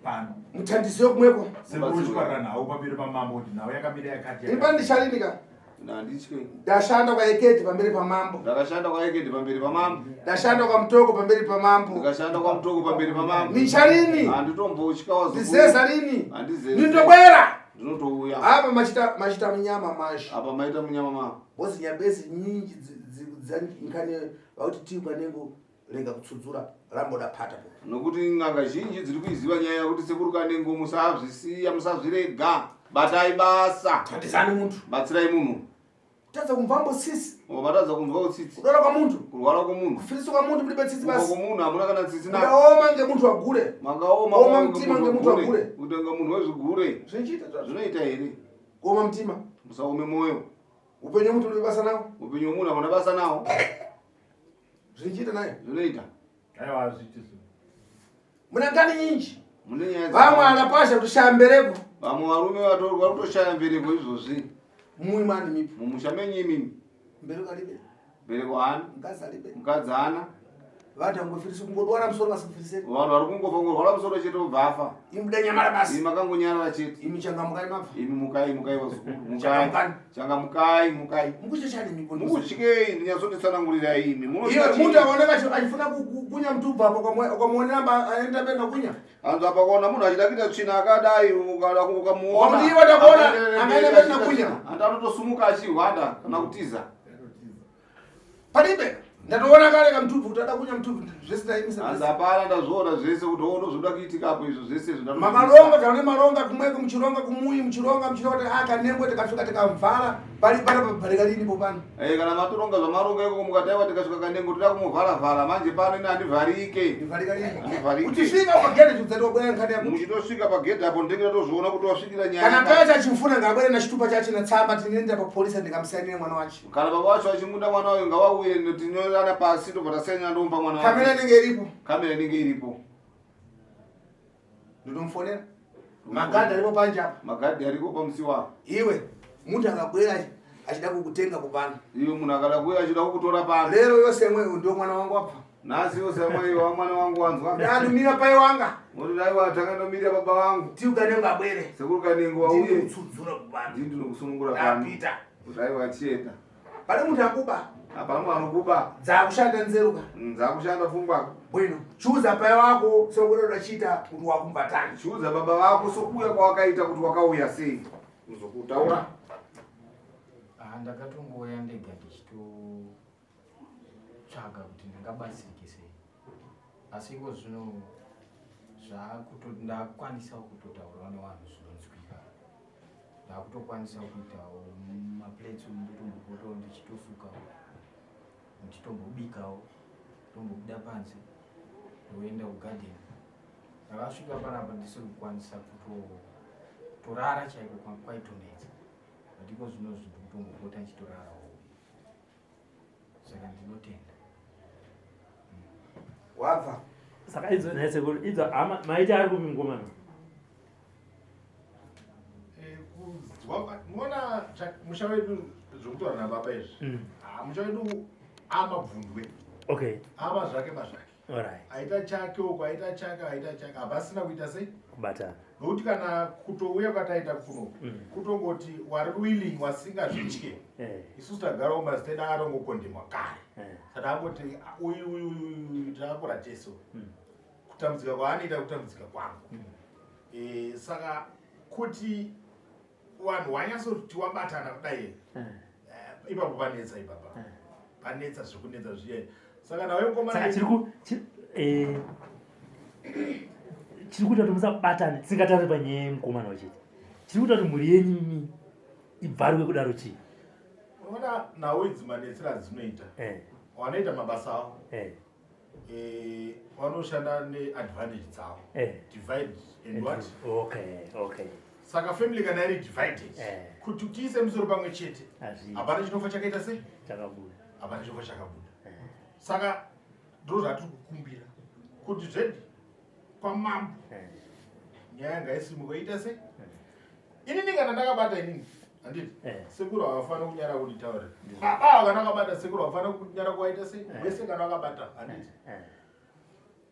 Pano. Muthandiziwe kumweko. Sekuru chikwarira nhau pamberi pamambo kuti nhau yakamira yakati. Imba ndisharini ka. Handityi. Ndashanda kwaEkedi pamberi pamambo. Ndakashanda kwaEkedi pamberi pamambo. Ndashanda kwaMutoko pamberi pamambo. Ndakashanda kwaMutoko pamberi pamambo. Nicharini. Handitombotya wazukuru. Ndizeza rini. Handizeze. Ndindobwera. Ndinotouya. Apa machita machita munyama manje. Apa maita munyama mama. Bozi nyambezi nyinji dzankane vakuti tiuka nengo rega kutsudzura ramboda pata po. Nokuti n'anga zhinji dziri kuiziva nyaya yekuti sekuru kanengo musazvisiya musazvirega. Batai basa. Thandizani muntu. Batsirai munhu. Kutadza kumvambo tsitsi. Matadza kunzwa tsitsi. Kudwara kwamuntu. Kurwara kwomunhu. Kufiriswa kwamuntu mulibe tsitsi Kufa basi. kwomunhu hamuna kana tsitsi na. Mukaoma ngemuntu wagure. Makaoma Oma mtima ngemuntu wagure. Kutenga munhu wezvigure. Zvinochiita zvazvo. Zvinoita here? Kuoma mtima. Musaome moyo. Upenyu hwemuntu uri basa nawo. Upenyu hwemunhu hamuna basa nawo. Zvinochiita naye. Zvinoita. Aiwa hazviiti. Muna ngani nyinji. Mune nyaya Vamwe anapasha kutoshaya mbereko. Vamwe varume vari kutoshaya mbereko izvozvi. Mumwe mani mipo. Mumusha menyu imimi. Mbereko alibe. Mbereko haana. Mukadzi alibe. Mukadzi haana. Vanhu vangofiriswa kungodwara musoro vasingafiriseri. Vanhu vari kungofa kungorwara musoro chete obva afa. Imi buda nyamara basi. Imi makangonyarara chete. Imi changamukai mabva. Imi mukai mukai vazukuru. Mukai. Changamukani. Changamukai mukai. Mukutya chani imi kondo. Mukutyei ndinyatsonditsanangurirai imi. Iye muntu akaoneka achifuna kunya mutubvu apo ukamuonera mba aenda mberi nakunya. Hanzi apa kuona munhu achida kuita tsvina akadai ukamuona. Wakuti iwe ndakuona akaenda mberi nakunya. Hanzi anotosumuka achihwanda kana kutiza. Palibe. Ndatoona kale kamtubvu kuti ada kunya mtubvu zvese ndaimisa. Hanzi hapana ndazviona zvese kuti ono zvoda kuitika apo izvo zvese izvo ndatoziva. Makalonga taone malonga kumweko muchironga kumuyi muchironga muchironga kuti aka nengo tikasvika tikamvara pali pana pabharika lini po pano. Eh kana matoronga zvamaronga ikoko mukati aiwa tikasvika kanengo toda kumuvhara vhara manje pano ini handivharike. Ndivharika lini? Handivharike. Uchisvika pagedhe chudzati wabwera nkhani yako. Muchitosvika pagedhe apo ndenge ndatozoona kuti wasvikira nyaya. Kana pacha achimfuna ngabwere na chitupa chache na tsamba tinoenda pa polisi ndikamusainire mwana wache. Kana baba wacho achimuda mwana uyu ngavauye tinyorerana pasi tobva tasainira ndomupa mwana wake. Kamera inenge iripo. Kamera inenge iripo. Ndotomufonera. Magadhi aripo panje apa. Magadhi ariko pamusiwo apa. Iwe muntu akabwera achida kukutenga kupano. Iwe munhu akada kuuya achida kukutora pano. Lero yose mwe ndio mwana wangu apa. Nhasi yose mwe wa mwana wangu wanzwa. Ndandumira pai wanga. Muri dai watanga ndomira baba vangu. Tiuka nengo abwere. Sekuru kanengo wauye. Ndinotsudzura kupano. Ndini ndinokusunungura pano. Ndapita. Dai wachienda. Pane muntu akuba. Hapana munhu anokuba. Dzakushanda nzeruka. Dzakushanda pfungwa. Bwino. Chuza pai wako sokuda udachiita kuti wakumbatani. Chiudza baba vako sokuuya kwawakaita kuti wakauya sei. Muzokutaura. Ah, ndakatongouya ndega ndichitotsvaga kuti ndingabatsirike sei asi iko zvino ndakukwanisawo kutotaurawo nevanhu zvinonzwika ndakutokwanisa kuitawo maplates ndotombopotawo ndichitosukawo ndichitombobikawo ndombobuda panze ndoenda kugadheni ndakasvika panapa ndisiri kukwanisa kutorara chaiko kwaitonetsa but iko zvino zvinhu kutombopota ndichitorarawo saka ndinotenda. Wabva. Saka idzo nhai sekuru idzo hama maiti ari kupi mukomana? Muona musha wedu zvokutaura nababa izvi. Musha wedu amabvundwe. Okay. Ama zvake mazvake. Alright. Aita chake uko aita chake aita chake hapasina kuita sei? Kubatana. Nokuti kana kutouya kwataita kuno kutongoti wari willing wasingazvitye. Isusu tagarawo mazita edu akatongokondemwa kare. Saka angoti uyu uyu uyu takakura tese. Kutambudzika kwaanoita kutambudzika kwangu. Saka kuti vanhu wanyatsoti wabatana kudai ipapo panetsa ipapa. Panetsa zvekunetsa zviya. Saka nawe mukomana Saka chiri kuita kuti musabatane tisingatauri panyaya yemukomana wachete. Chiri kuita kuti mhuri yenyu imi ibvarwe kudaro chii? Unoona nhau idzi manetsera adzinoita. Wanoita mabasa avo. Vanoshanda neadvantage dzavo. Divide and what? Okay, okay. Saka family kana iri divided. Kuti tiise musoro pamwe chete. Hapana chinofa chakaita sei? Chakabuda. Hapana chinofa chakabuda. Saka ndo zvatiri kukumbira kuti zvedi kwamambo nyaya ngaisimuke ita sei? Inini kana ndakabata inini handiti sekuru havafaniri kunyara kunditaurira. Baba ava kana vakabata sekuru havafaniri kunyara kuvaita sei? Wese kana vakabata handiti.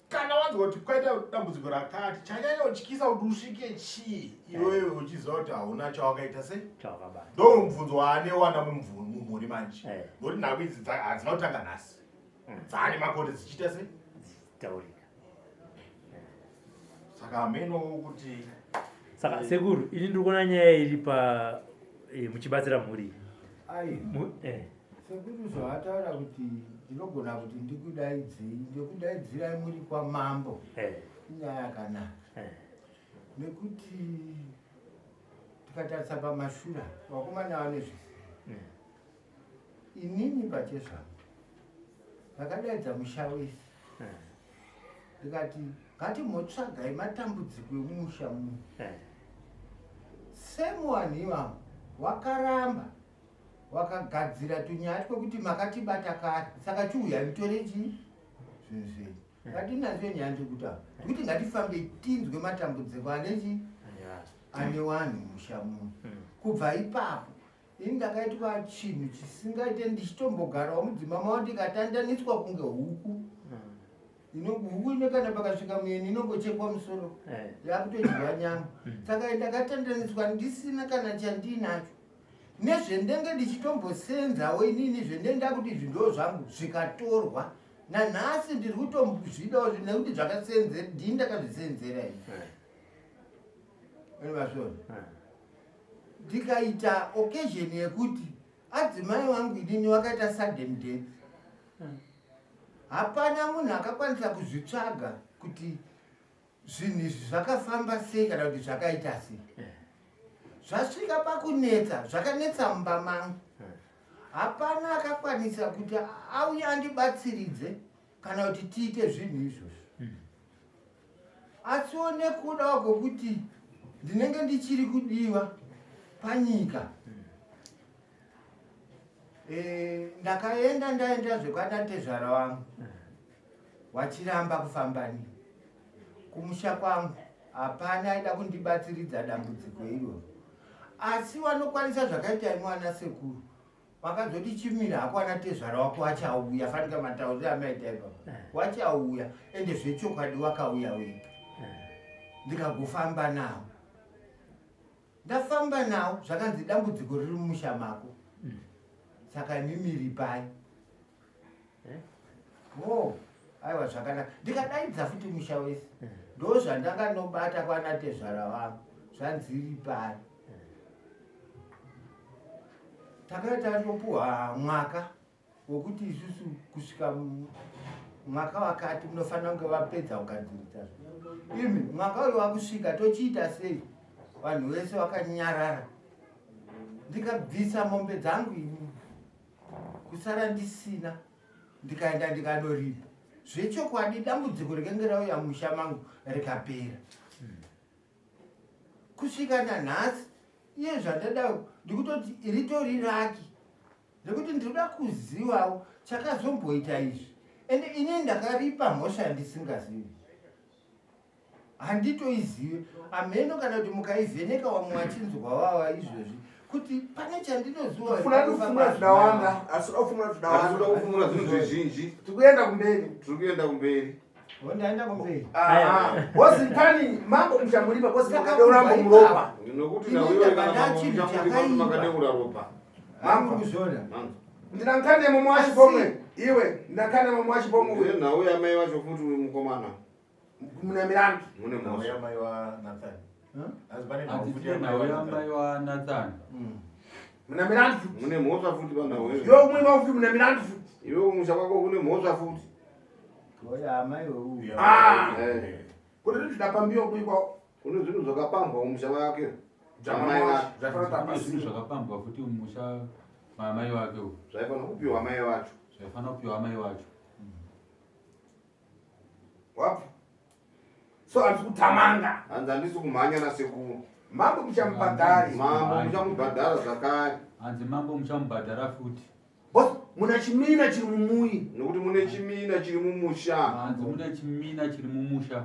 Kana wanzwa kuti kwaita dambudziko rakati chanyanya kutyisa kuti usvike chii iwewe uchiziva kuti hauna chawakaita sei? Chawakabata. Ndo mubvunzo waanewana mumhuri manje. Nokuti nhau idzi hadzina kutanga nhasi. Dzaane makore dzichiita sei? Dzichitaurika. Saka hameno kuti Saka sekuru ini ndiri kuona nyaya iri pa muchibatsira mhuri. Ai. Sekuru zvavataura kuti ndinogona kuti ndikudaidzei, ndikudaidzirai muri kwamambo. Inyaya yakanaka. Nekuti tikatarisa pamashure vakomana vane zvizivo. Inini pachezvangu ndakadaidza musha wese. Ndikati ngatimbotsvagai matambudziko emusha muno. Semuvanhu ivavo wakaramba wakagadzira tunyaya twekuti makatibata kare saka chiuya mutore chii zvinhu zvenyu. Ngatinazvo nyaya ndikutaura ndikuti ngatifambe tinzwe matambudziko ane chii ane vanhu musha muno. Kubva ipapo ini ndakaitwa chinhu chisingaite ndichitombogarawo mudzimba mavo ndikatandaniswa kunge huku. Huku ino kana pakasvika muyeni inongochekwa musoro eh. yakutodyiwa nyama hmm. Saka ndakatandaniswa ndisina kana chandiinacho nezvendenge ndichitombosenzawo inini zvendenda kuti izvi ndo zvangu zvikatorwa nanhasi ndiri kutombozvidawo nekuti zvakasenzera ndini ndakazvisenzera ini eh. Vasvona eh. Ndikaita occasion yekuti adzimai vangu inini wakaita sudden death hmm. Hapana munhu akakwanisa kuzvitsvaga kuti zvinhu izvi zvakafamba sei kana kuti zvakaita sei eh. Zvasvika pakunetsa zvakanetsa mumba mangu eh. Hapana akakwanisa kuti auye andibatsiridze kana kuti tiite zvinhu izvozvo hmm. Asiwo nekudawo kwokuti ndinenge ndichiri kudiwa panyika hmm. Eh, ndakaenda ndaenda zvekwanatezvara wangu wachiramba kufamba ni kumusha kwangu hapana aida kundibatsiridza dambudziko iroro asi wanokwanisa zvakaita imwe ana sekuru wakazoti chimira hako ana tezvara wako wachauya fanika matauriro amaita ipapa eh. wachauya ende zvechokwadi wakauya wega eh. Ndikagofamba nawo ndafamba nawo zvakanzi dambudziko riri mumusha mako mm. Saka imimi ripai eh? O aiwa zvakanaka ndikadaidza futi musha wese eh. Ndo zvandanga nobata kwana tezvara vangu zvanzi ripai eh. Takaita topuhwa mwaka wekuti isusu kusvika mwaka wakati munofanira kunge vapedza kugadzirisa imi mwaka uyu wakusvika tochiita sei vanhu vese vakanyarara ndikabvisa mombe dzangu ini kusara ndisina ndikaenda ndikanoripa zvechokwadi dambudziko rikenge rauya musha mangu rikapera kusvika nanhasi iye zvandada ndikutoti ritori raki nekuti ndinoda kuzivawo chakazomboita izvi ende ini ndakaripa mhosva yandisingazivi handitoizive hameno kana kuti mukaivheneka wamwe wachinzwa wawa izvozvi kuti pane chandinozivaafumura zvinhu zvizhinji tikuenda kumberi tiri kuenda kumberi ndaenda kumberi bosi pani mambo muchamulipa bosi makadeura muropa nokuti nauyomakadaura ropa Mambo kuzvona. Ndinankane mumwe wacho pomwe. Iwe ndinankane mumwe wacho pomwe. Uye nhau yamai vacho futi uri mukomana. Mune milandu. Mune mhosva. Yamai wa Nathan. Handiti nhau yamai wa Nathan. Mune milandu futi. Mune mhosva futi panhau iyo. Iwe umwe futi mune milandu futi. Iwe kumusha kwako kune mhosva futi. Oya amai wewe. Ah. Eh. Kune zvinhu zvidapambiwa kuikwa. Kune zvinhu zvakapambwa mumusha wake. Zvinhu zvakapambwa futi mumusha maamai wake uyu. Zvaifanira kupiwa amai vacho. Zvaifanira kupiwa amai vacho. Wapfa. So handisi kutamanga. Hanzi handisi kumhanya nasekuru. Mambo muchamubhadhari. Mambo muchamubhadhara zvakare. Hanzi mambo muchamubhadhara futi. Boss muna chimina chiri mumuyi. Nokuti mune chimina chiri mumusha. Hanzi mune chimina chiri mumusha.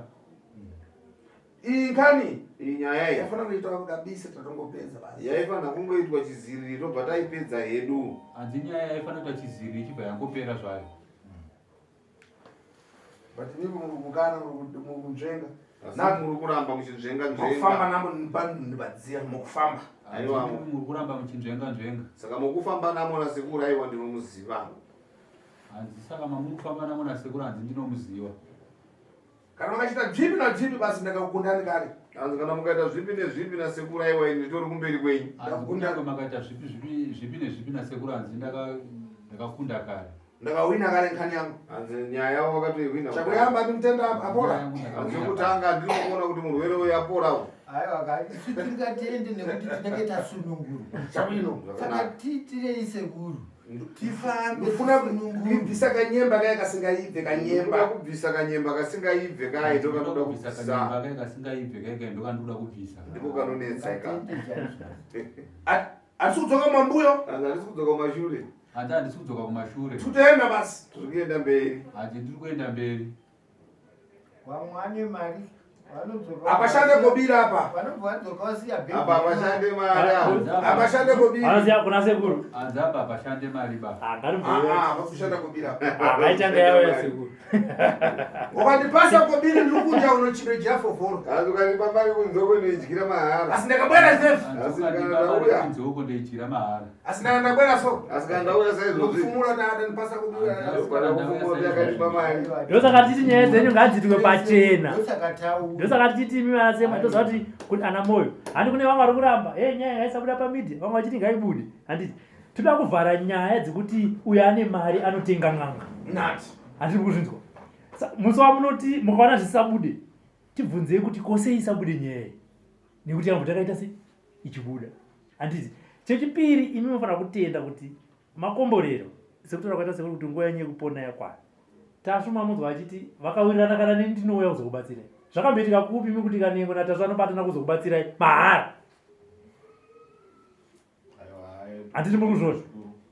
Iyi kani iyi nyaya iyi yaifanira kuitwa kabisa tatongopedza basi. Yaifanira kungoitwa chiziriri tobva taipedza hedu. Hanzi nyaya yaifanira kuitwa chiziriri ichibva yangopera zvayo. But imi muri kukana muri kunzvenga. Asi muri kuramba muchinzvenga nzvenga. Mukufamba namo nibadziya mukufamba. Aiwa muri kuramba muchinzvenga nzvenga. Saka mukufamba namo nasekuru aiwa ndinomuziva. Hanzi saka mamuri kufamba namo nasekuru hanzi ndinomuziva. Kana makachita zvipi nazvipi basi ndakakukundani kare. Hanzi kana mukaita zvipi nezvipi nasekuru aiwa ini nditori kumberi kwenyu. Hanzi kunyange makaita zvipi zvipi zvipi nezvipi nasekuru hanzi ndakakunda kare. Ndakahwina kare nkhani yangu. Hanzi nyaya yavo vakatoihwina. Chakuyamba ndimutenda apora. Hanzi yekutanga ndinokuona kuti murwere uyu apora. Aiwa ka isu tingatende nekuti tinenge tasunungurwa. Chabwino. Saka tiitirei sekuru. Tifambe Ndofuna kubvisa kanyemba kaya kasingaibve kanyemba. Ndinoda kubvisa kanyemba kasingaibve kaya ndo kanoda kubvisa kubvisa. kanyemba kaya kasingaibve kaya kaya ndo kanoda kubvisa. Ndiko kanonetsa ika. Handisi kudzoka kumambuyo. Hanzi handisi kudzoka kumashure. Hanzi handisi kudzoka kumashure. Tikutoenda basi. Tiri kuenda mberi. Hanzi ndiri kuenda mberi. Wamwe ane mari. Apashande kobira apa. Apa apashande mari apa. Apashande kobira. Vanoziva kuna sekuru. Hanzi apa apashande mari ba. Ah, ngarimboiwa. Ah, pakushanda kobira. Ah, ngaitanga yavo yasekuru. Ukandipasa kobiri ndiri kudya unochirejera foforo. Asi ukanipa mari kunzoko ndoidyira mahara. Asi ndakabwera safe. Hanzi ukandipa mari kunzoko ndoidyira mahara. Asi ndakabwera so. Asi kana ndauya saizvozvi. Ndokufumura ndandipasa kobiri. Kana kufumura kuti akanipa mari. Ndosaka tichiti nyaya dzenyu ngadziitwe pachena. Ndosaka taura. Ndosaka tichiti imi vana sema toziva kuti kune ana moyo. Handi kune vamwe vari kuramba. Hey, nyaya ngaisabuda pamedia. Vamwe vachiti ngaibude. Handiti. Toda kuvhara nyaya dzekuti uyo ane mari anotenga n'anga. Nati. Handiti kuzvinzwa. Musi wamunoti mukaona zvisabude tibvunzei kuti kose isabude nyaya iyi. Nekuti yambo takaita sei ichibuda. Handiti. Chechipiri imi munofanira kutenda kuti makomborero sekutaura kwaita sekuru kuti nguva yenyu yekupona yakwana. Tasvu mamunzwa achiti vakawirirana kana neni ndinouya kuzokubatsirai. Zvakamboitika kupi imi kuti Kanengo naTasvu anobatana kuzokubatsirai mahara? Handiti muri kuzvozvo?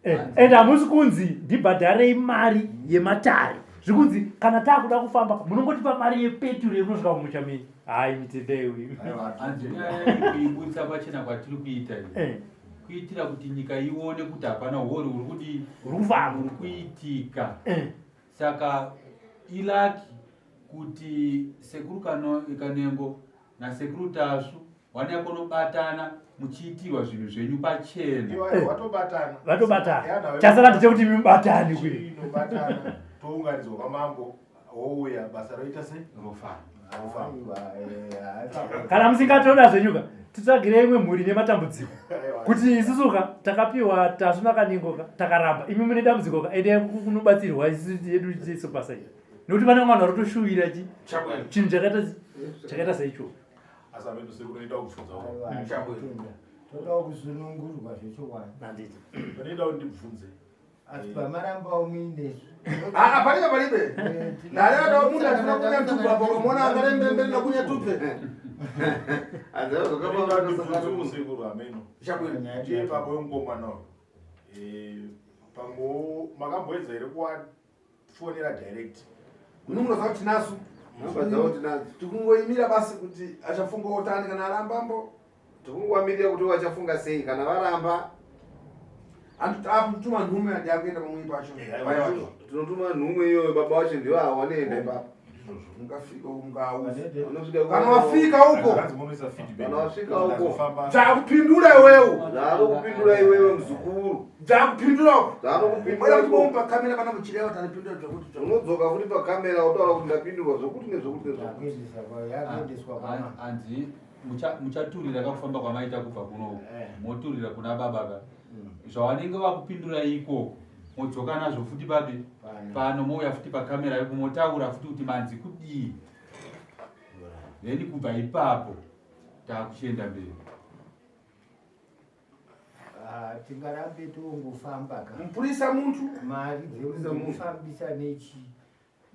Eh, and hamusi kunzi ndibhadharei mari yematare. Zvikunzi kana takuda kufamba munongotipa mari yepeturu yekunosvika kumusha menyu. Hayi mitendei uyu. Hanzi nyaya kuibudisa pachena kwatiri kuita iyi. Eh. Kuitira kuti nyika ione kuti hapana huori huri kudii Huri kufamba. huri kuitika. Eh. Saka ilaki kuti sekuru Kanengo nasekuru Tasvu wanaya kunobatana muchiitirwa zvinhu zvenyu pachena. Iwayo vatobatana. Vatobatana. Yana, Chasara ndechekuti mubatane kwe. Chinobatana tounganidzwa kwamambo wouya basa roita sei? Rofana. Rofana. Kana musingatoda zvenyuka titsvagire imwe mhuri nematambudziko. Kuti isusu ka takapiwa Tasvu naKanengo ka takaramba. Imi mune dambudziko ka endai kunobatsirwa isusu yedu tiso basa iri. Nekuti pane vamwe vanhu vari kutoshuwira chi chinhu chakaita seicho. Asi amene sekuru ndinoda kubvunza wo. Toda kusunungurwa zvechokwadi. Handiti. Ndinoda kuti ndibvunze. Asi pamarambawo muinesu. Ah, palibe palibe. Ndaleva da munhu asina kunya tupu apo ukamona angarembembere nakunya tupe. Hanzi Ndinoda kuti ndibvunze sekuru ameno. Chabwino. Ndiye baba wemukomana uyu. Eh, pamwe makamboedza here kuwafonera direct? Munungunoziva kuti tinasu. Namba dzavo tinadzo. Tikungoimira basi kuti achafunga otani kana arambambo. Tikungovamirira kuti vachafunga sei kana varamba. Atuma nhume adi akuenda pamwe pacho. Vai wacho. Tinotuma nhume iyoyo baba wacho ndivo ava vanoenda ipapo. Mungafika mungauza. Vanosvika Kana wafika uko. Hanzi munoisa feedback. Kana wasvika uko. Kufamba. Dzakupindura iwewe. Zvaanokupindura iwewe muzukuru. Dzakupindura uko. Zvaanokupindura Bwana ikoko. kuti pakamera pana muchirewa tanipindura zvakuti zvakuti. Unodzoka futi pakamera wotaura kuti ndapindurwa zvokuti nezvokuti nezvokuti. Yakuendeswa kwamambo. Hanzi muchaturira kakufamba kwamaita kubva kuno moturira kuna baba ka. Zvavanenge vakupindura ikoko modzoka nazvo futi papi pano mouya futi pakamera ipo motaura futi kuti manzi kudii. Then kubva ipapo takuchienda mberi. Ah, tingarambe tongofamba ka. Mupurisa muntu. Mari dzekufambisa nechi.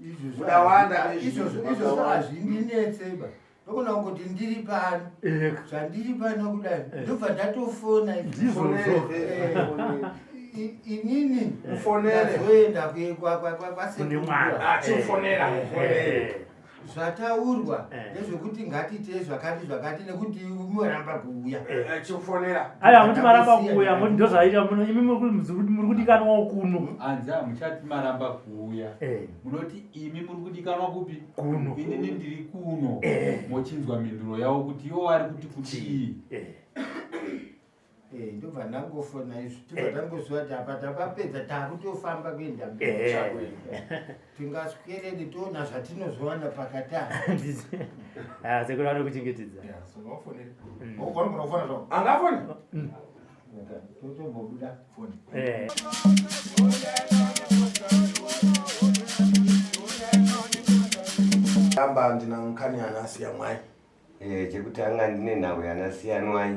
Izvozvo Mudawanda izvozvo nezvizvo, izvozvo makawanda. hazvindinetse ba. Ndogona kungoti ndiri pano. Eh. Zvandiri pano kudai. Ndobva ndatofona izvo. Ndizvozvo. Eh, inini Mufonere. ndazoenda Kune mwana. Ah, chimufonera. Eh. Zvataurwa Eh. ndezvekuti ngatiitei zvakati zvakati nekuti muramba kuuya. Chimufonera. Aiwa muti maramba kuuya muti ndozvaita muno imi muri kudikanwawo kuno. Hanzi hamuchati maramba kuuya. Eh. Munoti imi muri kudikanwa kupi? Kuno. Inini ndiri kuno. Eh. Mochinzwa mhinduro yavo kuti ivo vari kuti kudii. Eh. Eh, ndobva ndangofona izvo tobva tangoziva kuti apa tapapedza takutofamba kuenda mberi. Eh. Tingaswerere toona zvatinozowana pakati apa. Ah, sekuru vanokuchengetedza. Yeah, so wafonere. Wanogona kufona zvako. Angafoni? Totombobuda. Foni. Eh. Amba ndina nkani anasiya mwai. Eh, chekutanga ndine nhau yanasiyanwai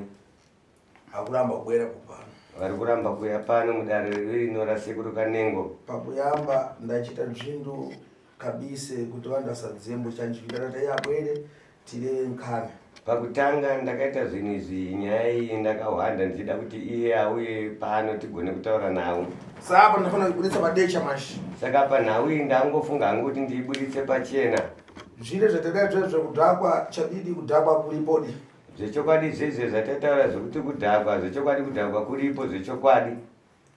Akuramba kubwera kupano. vari kuramba kuuya pano mudare rino rasekuru Kanengo. Pakuyamba ndachita zvindu kabise kuti vanhu vasadzembo chanjivira ndati abwere tireve nkani. Pakutanga ndakaita zvinhu izvi nyaya iyi ndakahwanda ndichida kuti iye auye pano tigone kutaura nhau. Saka ndinofanira kuibuditsa padecha mashi. Saka panhau iyi ndangofunga hangu kuti ndiibuditse pachena. Zvine zvatadai zvekudhakwa chadidi kudhakwa kuripodi. Zvechokwadi zvezve zvatataura zvekuti kudhakwa zvechokwadi kudhakwa kuripo zvechokwadi.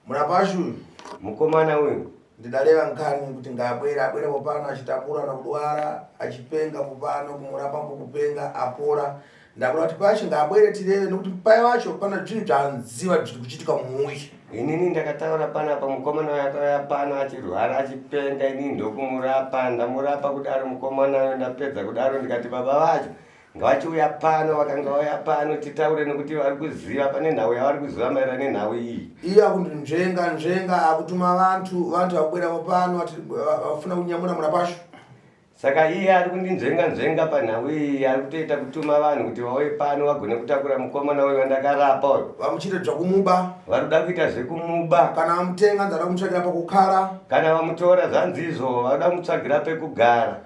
Murapashu uyu. Mukomana uyu. Ndidareva nkani kuti ngaabwere abwere popano achitambura nokudwara achipenga popano kumurapa mbokupenga apora ndakuda kuti pacho ngaabwere tireve nokuti paya wacho pana zvinhu zvaanziva zviri kuchitika mumuyi. Inini ndakataura panapa mukomana uyu akauya pano achirwara achipenga inini ndokumurapa ndamurapa kudaro mukomana uyu ndapedza kudaro ndikati baba vacho Ngavachiuya pano, vakanga vauya pano titaure nekuti vari kuziva pane nhau yavari kuziva maererano nenhau iyi. Iye akundinzvenga nzvenga akutuma vantu vantu vakubweravo pano vafuna kunyamura murapashu. Saka iye ari kundinzvenga nzvenga panhau iyi ari kutoita kutuma vanhu kuti vauye pano vagone kutakura mukomana uyu wandakarapa uyu. Vamuchiita zvekumuba. Vari kuda kuita zvekumuba. Kana vamutenga nzada kumutsvagira pekukara. Kana vamutora zvanzi izvo vakuda kumutsvagira pekugara.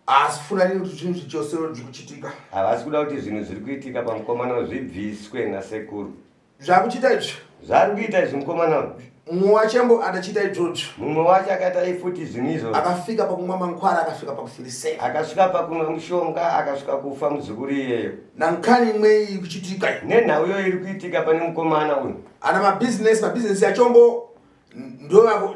Asi funa rini kuti zvinhu zvichose zviri kuchitika. Havasi kuda kuti zvinhu zviri kuitika pamukomana uyu zvibviswe nasekuru. Zvakuchiita izvi. Zvaari kuita izvi mukomana uyu. Mumwe wachembo adachiita izvozvo. Mumwe wacho akaita futi zvinhu izvozvo. Akafika pakumwa mankwara akasvika pakufiriseka. Akasvika pakunwa mushonga akasvika kufa muzukuru iyeyo. Nankani imwe iyi kuchitika. Nenhau iyoyo iri kuitika pane mukomana uyu. Ana mabhizinesi mabhizinesi achombo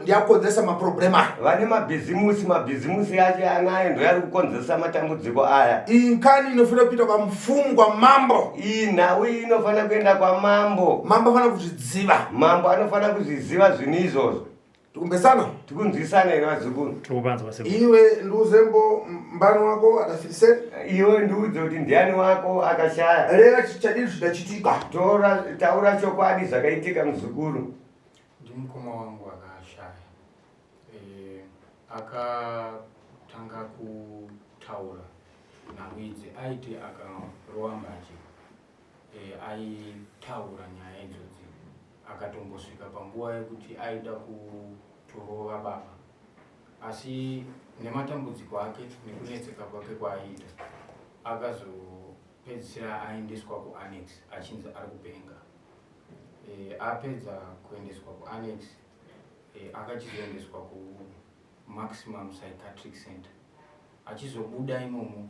ndiyakukonzeresa maproblem aya. Vane mabhizimusi mabhizimusi acho anayo ndoyari kukonzeresa matambudziko aya. Iyi nkani inofanira kuita kwamfumu kwamambo. Iyi nhau iyi inofanira kuenda kwamambo. Mambo anofanira kuzviziva. Mambo anofanira kuzviziva zvinhu izvozvo. Tikumbesana? Tikunzwisana here vazukuru? Tikupanzwa sekuru. Iwe ndiuze mbo mbani wako adafiriseni. Iwe ndiudze kuti ndiani wako akashaya. Reva chadii zvidachitika. Tora taura chokwadi zvakaitika muzukuru. Ndimukoma wangu akashaya. E, akatanga kutaura nhau idzi aiti akarova mbanje e, aitaura nyaya idzodzi akatombosvika panguva yekuti aida kutorova baba asi nematambudziko ake nekunetseka kwake kwaaiita akazopedzisira aendeswa kuannex achinzi ari kupenga. E, apedza kuendeswa kuannex e, akachizoendeswa kumaximum psychiatric center achizobuda imomo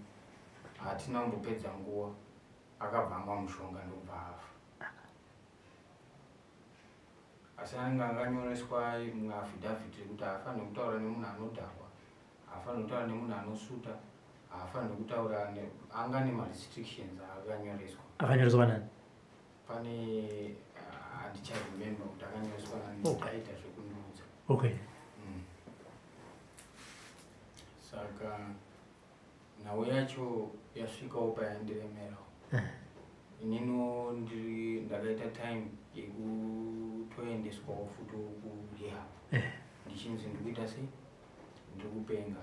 hatina kumbopedza nguva akabva amwa mushonga ndobva afa asi anenge anganyoreswa imwe affidavit yekuti haafaniri kutaura nemunhu anodhakwa haafaniri kutaura nemunhu anosuta haafaniri kutaura anga nemarestrictions aakanyoreswa. Akanyoreswa nani? Pane handicharemember kuti akanyoreswa nani. Okay. Aita zvekundiudza. Okay. Saka nhau yacho yasvikawo payandiremerawo. Ininiwo ndiri ndakaita time yekutoendeswawo futi kurehab ndichinzi ndikuita sei ndiri kupenga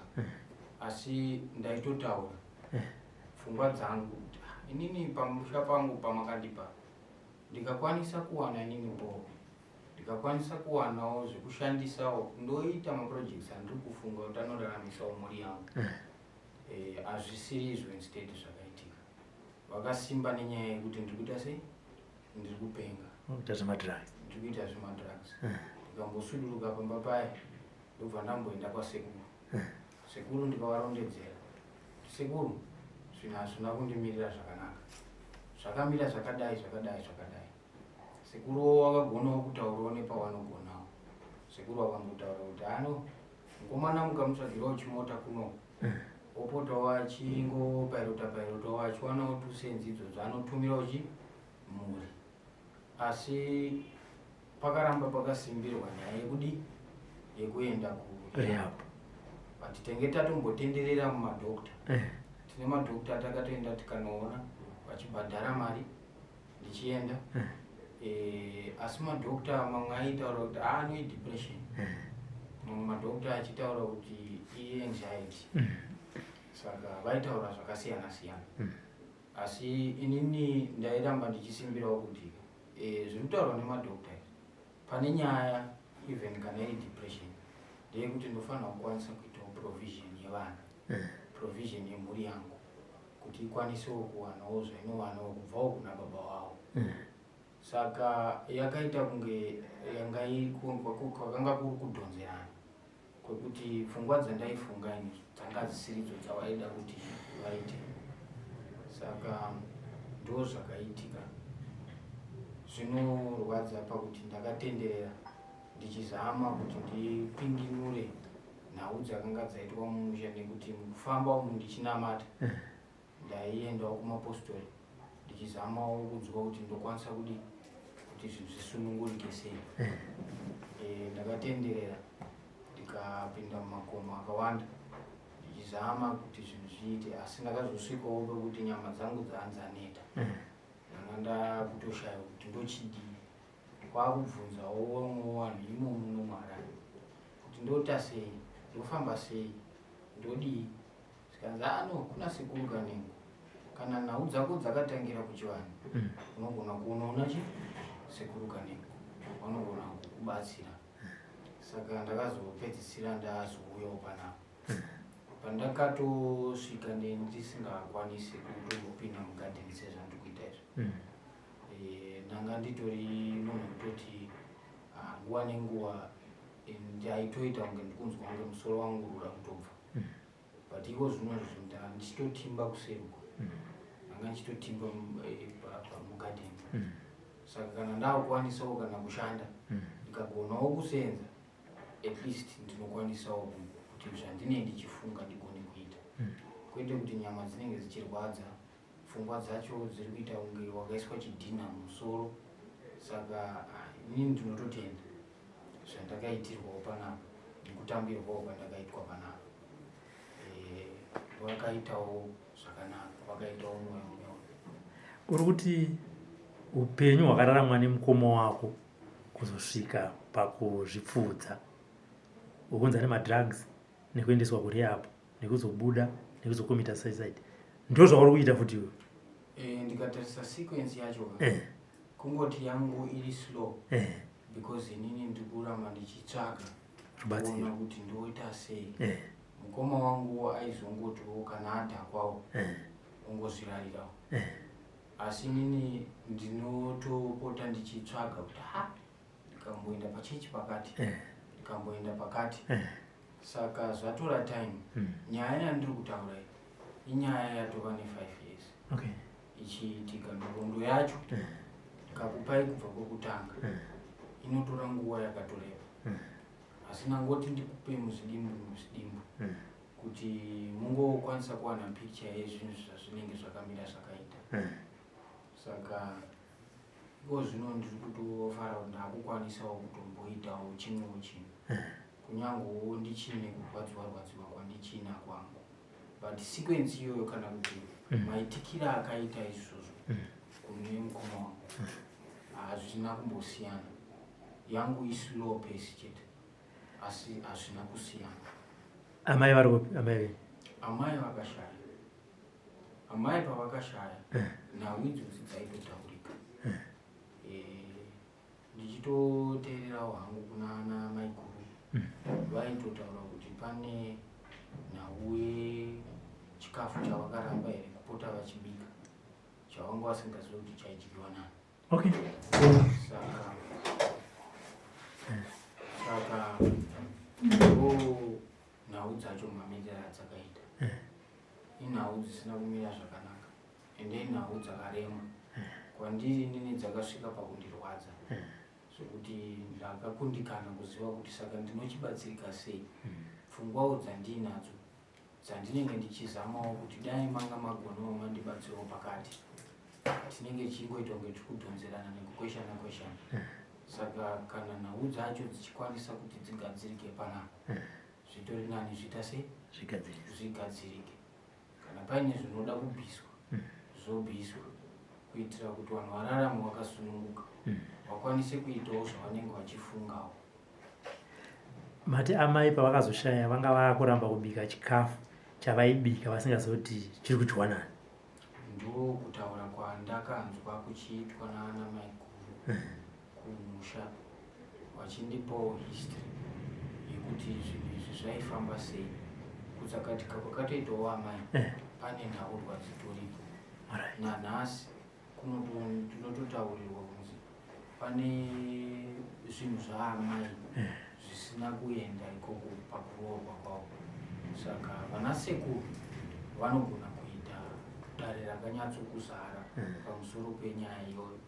asi ndaitotaura pfungwa dzangu kuti ah, inini pamusha pangu pamakandipa ndikakwanisa kuwana inini bho ndikakwanisa kuwanawo zvekushandisawo ndoita maprojects andiri kufunga kuti anoraramisawo mhuri yangu. Hazvisiri izvo instead zvakaitika vakasimba nenyaya yekuti ndiri kuita sei ndiri kupenga Kuita zvemadrugs. Ndiri kuita zvemadrugs. Ndikambosuduruka pamba paya ndobva ndamboenda kwasekuru. Sekuru ndikavarondedzera sekuru zvinhu hazvina kundimirira zvakanaka zvakamira zvakadai zvakadai zvakadai. Sekuru wakagonawo kutaurawo nepawanogonawo. Sekuru wakambotaura kuti ano mukomana mukamutsvagirawo chimota kuno opotawo achingopairota pairotawo achiwanawo tusenzi idzodzo anotumirawo chi mhuri asi pakaramba pakasimbirwa nyaya yekudi yekuenda kurehab. But tenge tatombotenderera mumadhokta. Tine madhokta atakatoenda tikanoona vachibhadhara mari ndichienda. Asi madhokta mamwe aitaura kuti ano idepression, mamwe madhokta achitaura kuti ianxiety. Saka vaitaura zvakasiyana siyana asi inini ndairamba ndichisimbirawo kuti zviri kutaurwa nemadhokta izvi pane nyaya even kana iri depression ndeyekuti ndofanira kukwanisa kuitawo provision yevana, provision yemhuri yangu kuti ikwanisewo kuwanawo zvainowanawo kubvawo kuna baba wavo. Saka yakaita kunge yanga kwakanga kuri kudhonzerana. Kwekuti pfungwa dzandaifunga ini dzanga dzisiridzo dzavaida kuti vaite. Saka ndozvakaitika. Zvinorwadza pakuti ndakatenderera ndichizama kuti ndipinginure nhau dzakanga dzaitwa mumusha nekuti mukufamba umu ndichinamata eh. ndaiendawo kumapostori ndichizamawo kunzwa kuti ndokwanisa kudii kuti zvinhu zvisunungurike sei eh. Eh, ndakatenderera ndikapinda mumakomo akawanda ndichizama kuti zvinhu zviite asi ndakazosvikawo pekuti nyama dzangu dzaanzaneta eh. ndanga ndakutoshaya kuti ndochidii kwakubvunzawo vamwe vanhu imomo muno muharare kuti ndoita sei ndofamba sei ndodii zvikanzi ano ah, kuna sekuru kanengo kana nhau dzako dzakatangira kuchivanhu mm. unogona kuonaona chi sekuru kanengo vanogona kukubatsira saka ndakazopedzisira ndazouyawo panapa mm. pandakatosvika ndisingakwanisi kutombopinda mugadheni sezvandiri kuita izvi mm. eh, ndanga nditori munhu kutoti ah, nguva nenguva eh, ndaitoita kunge ndikunzwa kunge musoro wangu uri kuda kutobva mm. but iko zvino izvi ndichitotimba kuseri uko mm. anga ndichitotimba eh, mugadheni mm. saka kana ndakukwanisawo kana kushanda mm. ndikagonawo kusenza at least ndinokwanisawo kuti zvandinee ndichifunga ndigone kuita kwete kuti nyama dzinenge dzichirwadza pfungwa dzacho dziri kuita kunge wakaiswa chidhina mumusoro saka ah, inini ndinototenda zvandakaitirwawo panapa nekutambirwawo kwandakaitwa panapa eh, vakaitawo zvakanaka vakaitawo mwoyo munyoro uri kuti upenyu hwakararamwa nemukoma wako kuzosvika pakuzvipfuudza ukunzi ane madrugs nekuendeswa kurehab nekuzobuda nekuzokomita suicide ndo zvauri kuita futi iwe eh, ndikatarisa sequence yacho eh. Kungoti yangu iri slow eh. because inini ndikuramba ndichitsvaga kuona kuti ndoita sei eh. Mukoma wangu aizongotiwo kana adhakwawo eh. Ongozvirarirawo eh. Asi inini ndinotopota ndichitsvaga kuti ha ndikamboenda pachechi pakati eh. Ndikamboenda pakati eh. Saka zvatora time mm. Nyaya yandiri kutaura iyi inyaya yatova ne5 years okay. Ichiitika nhoroondo yacho eh. Ndikakupai kubva kwekutanga eh. Inotora nguva yakatoreba eh. Asi nangoti ndikupe muzvidimbu muzvidimbu kuti mungokwanisa kuwana picture yezvinhu zvazvinenge zvakamira zvakaita. Saka iko zvino ndiri kutofara kuti ndakukwanisawo kutomboitawo chimwewo chinhu kunyangewo ndichine kurwadziwa rwadziwa kwandichina kwangu but sequence iyoyo kana kuti mm. maitikira akaita izvozvo mm. kune mukoma wangu mm. hazvina kumbosiyana yangu islow pace chete asi hazvina kusiyana amai vari kupi amai venyu amai vakashaya amai pavakashaya eh. nhau idzodzi dzaitotaurika eh. Eh, Ndichitoteererawo hangu kunana maiguru mm. vaitotaura kuti pane nhau yechikafu chavakaramba here kupota vachibika chavanga vasingazive kuti chaidyiwa nani. Okay. Saka saka ndo nhau dzacho mamiriro adzakaita eh. Inhau dzisina kumira zvakanaka. Ende inhau dzakarema kwandiri inini dzakasvika pakundirwadza zvekuti ndakakundikana kuziva kuti saka ndinochibatsirika sei pfungwawo dzandiinadzo dzandinenge ndichizamawo kuti dai manga magonawo mandibatsirawo pakati tinenge tichingoita kunge tiri kudhonzerana nekukweshana kweshana saka kana nhau dzacho dzichikwanisa kuti dzigadzirike panapa zvitori nani zviita sei zvigadzirike Kana paine zvinoda kubviswa mm. zvobviswa kuitira kuti vanhu vararame vakasununguka mm. vakwanise kuitawo zvavanenge vachifungawo. Mati amai pavakazoshaya vanga vakuramba kubika chikafu chavaibika vasingazivi kuti chiri kudyiwa nani? Ndokutaura kwandakanzwa kuchiitwa naana maiguru mm. kumusha vachindipawo history yekuti zvinhu izvi zvaifamba sei kutsakatika kwakatoitawo amai eh. Pane nhaurwa dzitoripo nanhasi tinototaurirwa kunzi pane zvinhu zvaamai eh. zvisina kuenda ikoko pakuroorwa kwavo saka vana sekuru vanogona kuita dare rakanyatsokuzara hmm. pamusoro penyaya iyoyo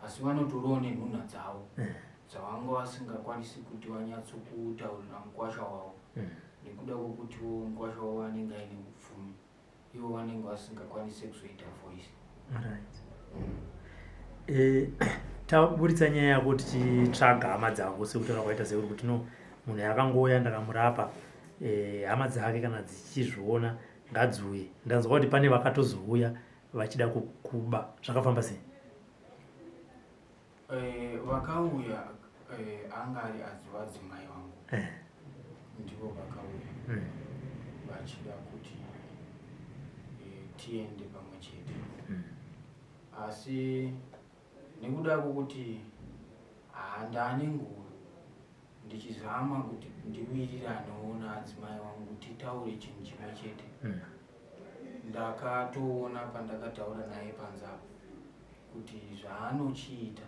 asi vanotorawo nenhunha dzavo hmm. dzavanga vasingakwanisi kuti vanyatsokutaurira mukwasha wavo hmm. nekuda kwekutiwo mukwasha wavo anenge aine upfumi ivo vanenge vasingakwanise kuzoita voice right. Eh, taburitsa nyaya yako tichitsvaga hama dzako sekutaura kwaita sekuri kuti no munhu akangouya ndakamurapa eh, hama dzake kana dzichizviona ngadziuye ndanzwa kuti pane vakatozouya vachida kukuba zvakafamba sei Eh, vakauya eh, anga ari adzivadzimai vangu eh. Ndivo vakauya vachida kuti eh, tiende pamwe chete. Asi nekuda kwokuti handane nguva ndichizama kuti ndiwiriranewo naadzimai vangu titaure chinhu chimwe chete. Ndakatoona pandakataura naye panze apo kuti zvaanochiita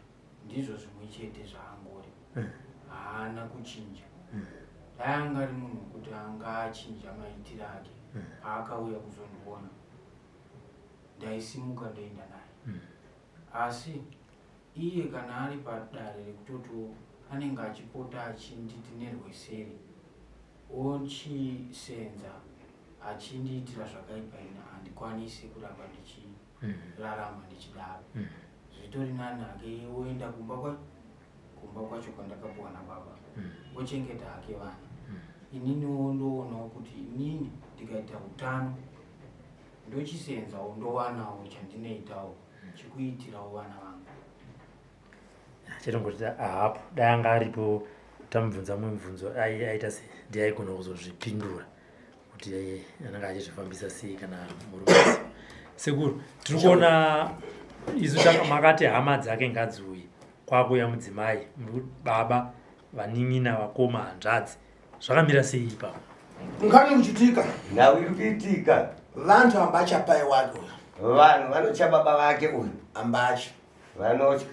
ndizvo zvimwe chete zvaangori hmm. Haana kuchinja. Dai anga ari munhu wekuti anga achinja maitiro ake paakauya kuzondiona ndaisimuka ndoenda naye. Asi iye kana ari padare rekutotiwo anenge achipota achinditi nerweseri ochisenza achindiitira zvakaipa ini handikwanisi kuramba ndichirarama ndichidaro. Zvitori nani hake woenda kumba kwa kumba kwacho kwandakapuwa nababa wochengeta hake vana. Ininiwo ndoonawo kuti inini ndikaita utano ndochisenzawo ndowanawo chandinoitawo chikuitirawo vana vangu. Chetongoti hapo dai anga aripo tamubvunza mumwe mubvunzo aita sei ndiye aigona kuzozvipindura kuti anenge achizvifambisa sei kana murume. Sekuru, tiri kuona isu makati hama dzake ngadziuye kwakuuya mudzimai baba vanin'ina vakoma hanzvadzi zvakamira sei ipapo? Nkhani kuchitika nhau iri kuitika vantu ambacha pai wake uyu vanhu vanotya baba vake uyu ambacha vanotya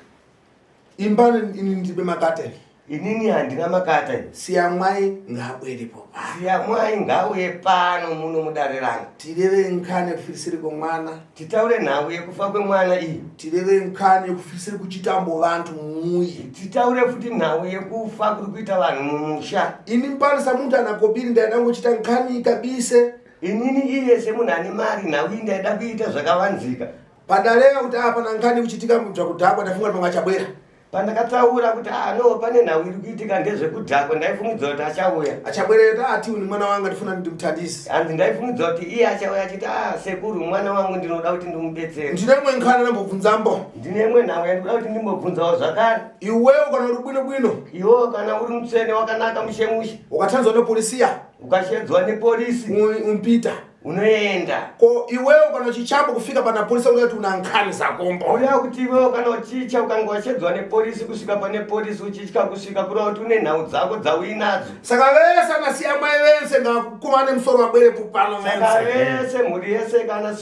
imba ini ndibe makata inini handina makata siyamwai ngaabwerepo siyamwai ngauye pano muno mudare rangu tireve nkhani yekufirisiri kwemwana titaure nhau yekufa kwemwana iyi tireve nkhani yekufirisiri kuchitambo vantu mumuyi titaure futi nhau yekufa kuri kuita vanhu mumusha ini mpano samuntu anakobiri ndaida ngochita nkhani kabise inini iye semunhu ane mari nhau iyi ndaida kuita zvakavanzika Pandareva kuti apa nangani kuchitika zvakudhakwa ndafunga kuti pamwe achabwera. Pandakataura kuti ah no pane nhau iri kuitika ndezvekudhakwa ndaifungidza kuti achauya. Achabwera kuti ah tiuni mwana wangu ndifuna ndimutandise. Hanzi ndaifungidza kuti iye achauya achiti ah sekuru mwana wangu ndinoda kuti ndimubetsere. Ndine imwe nkhani ndambobvunzambo. Ndine imwe nhau yandinoda kuti ndimbobvunzawo zvakare. Iwewe kana uri bwino bwino. Iwewe kana uri mutsvene wakanaka mushe mushe. Ukatanzwa nepolisiya. Ukashedzwa nepolisi. Umpita. Unoenda. Ko iwewe kana uchichambo kufika pana polisi unoti una nkhani zakombo. Uya kuti iwewe kana uchicha ukange washedzwa nepolisi kusvika pane polisi uchitya kusvika kureva kuti une nhau dzako dzauinadzo. Saka vese anasiya mai vese ngakumane musoro vabwere pano vese. Saka vese mhuri yese kana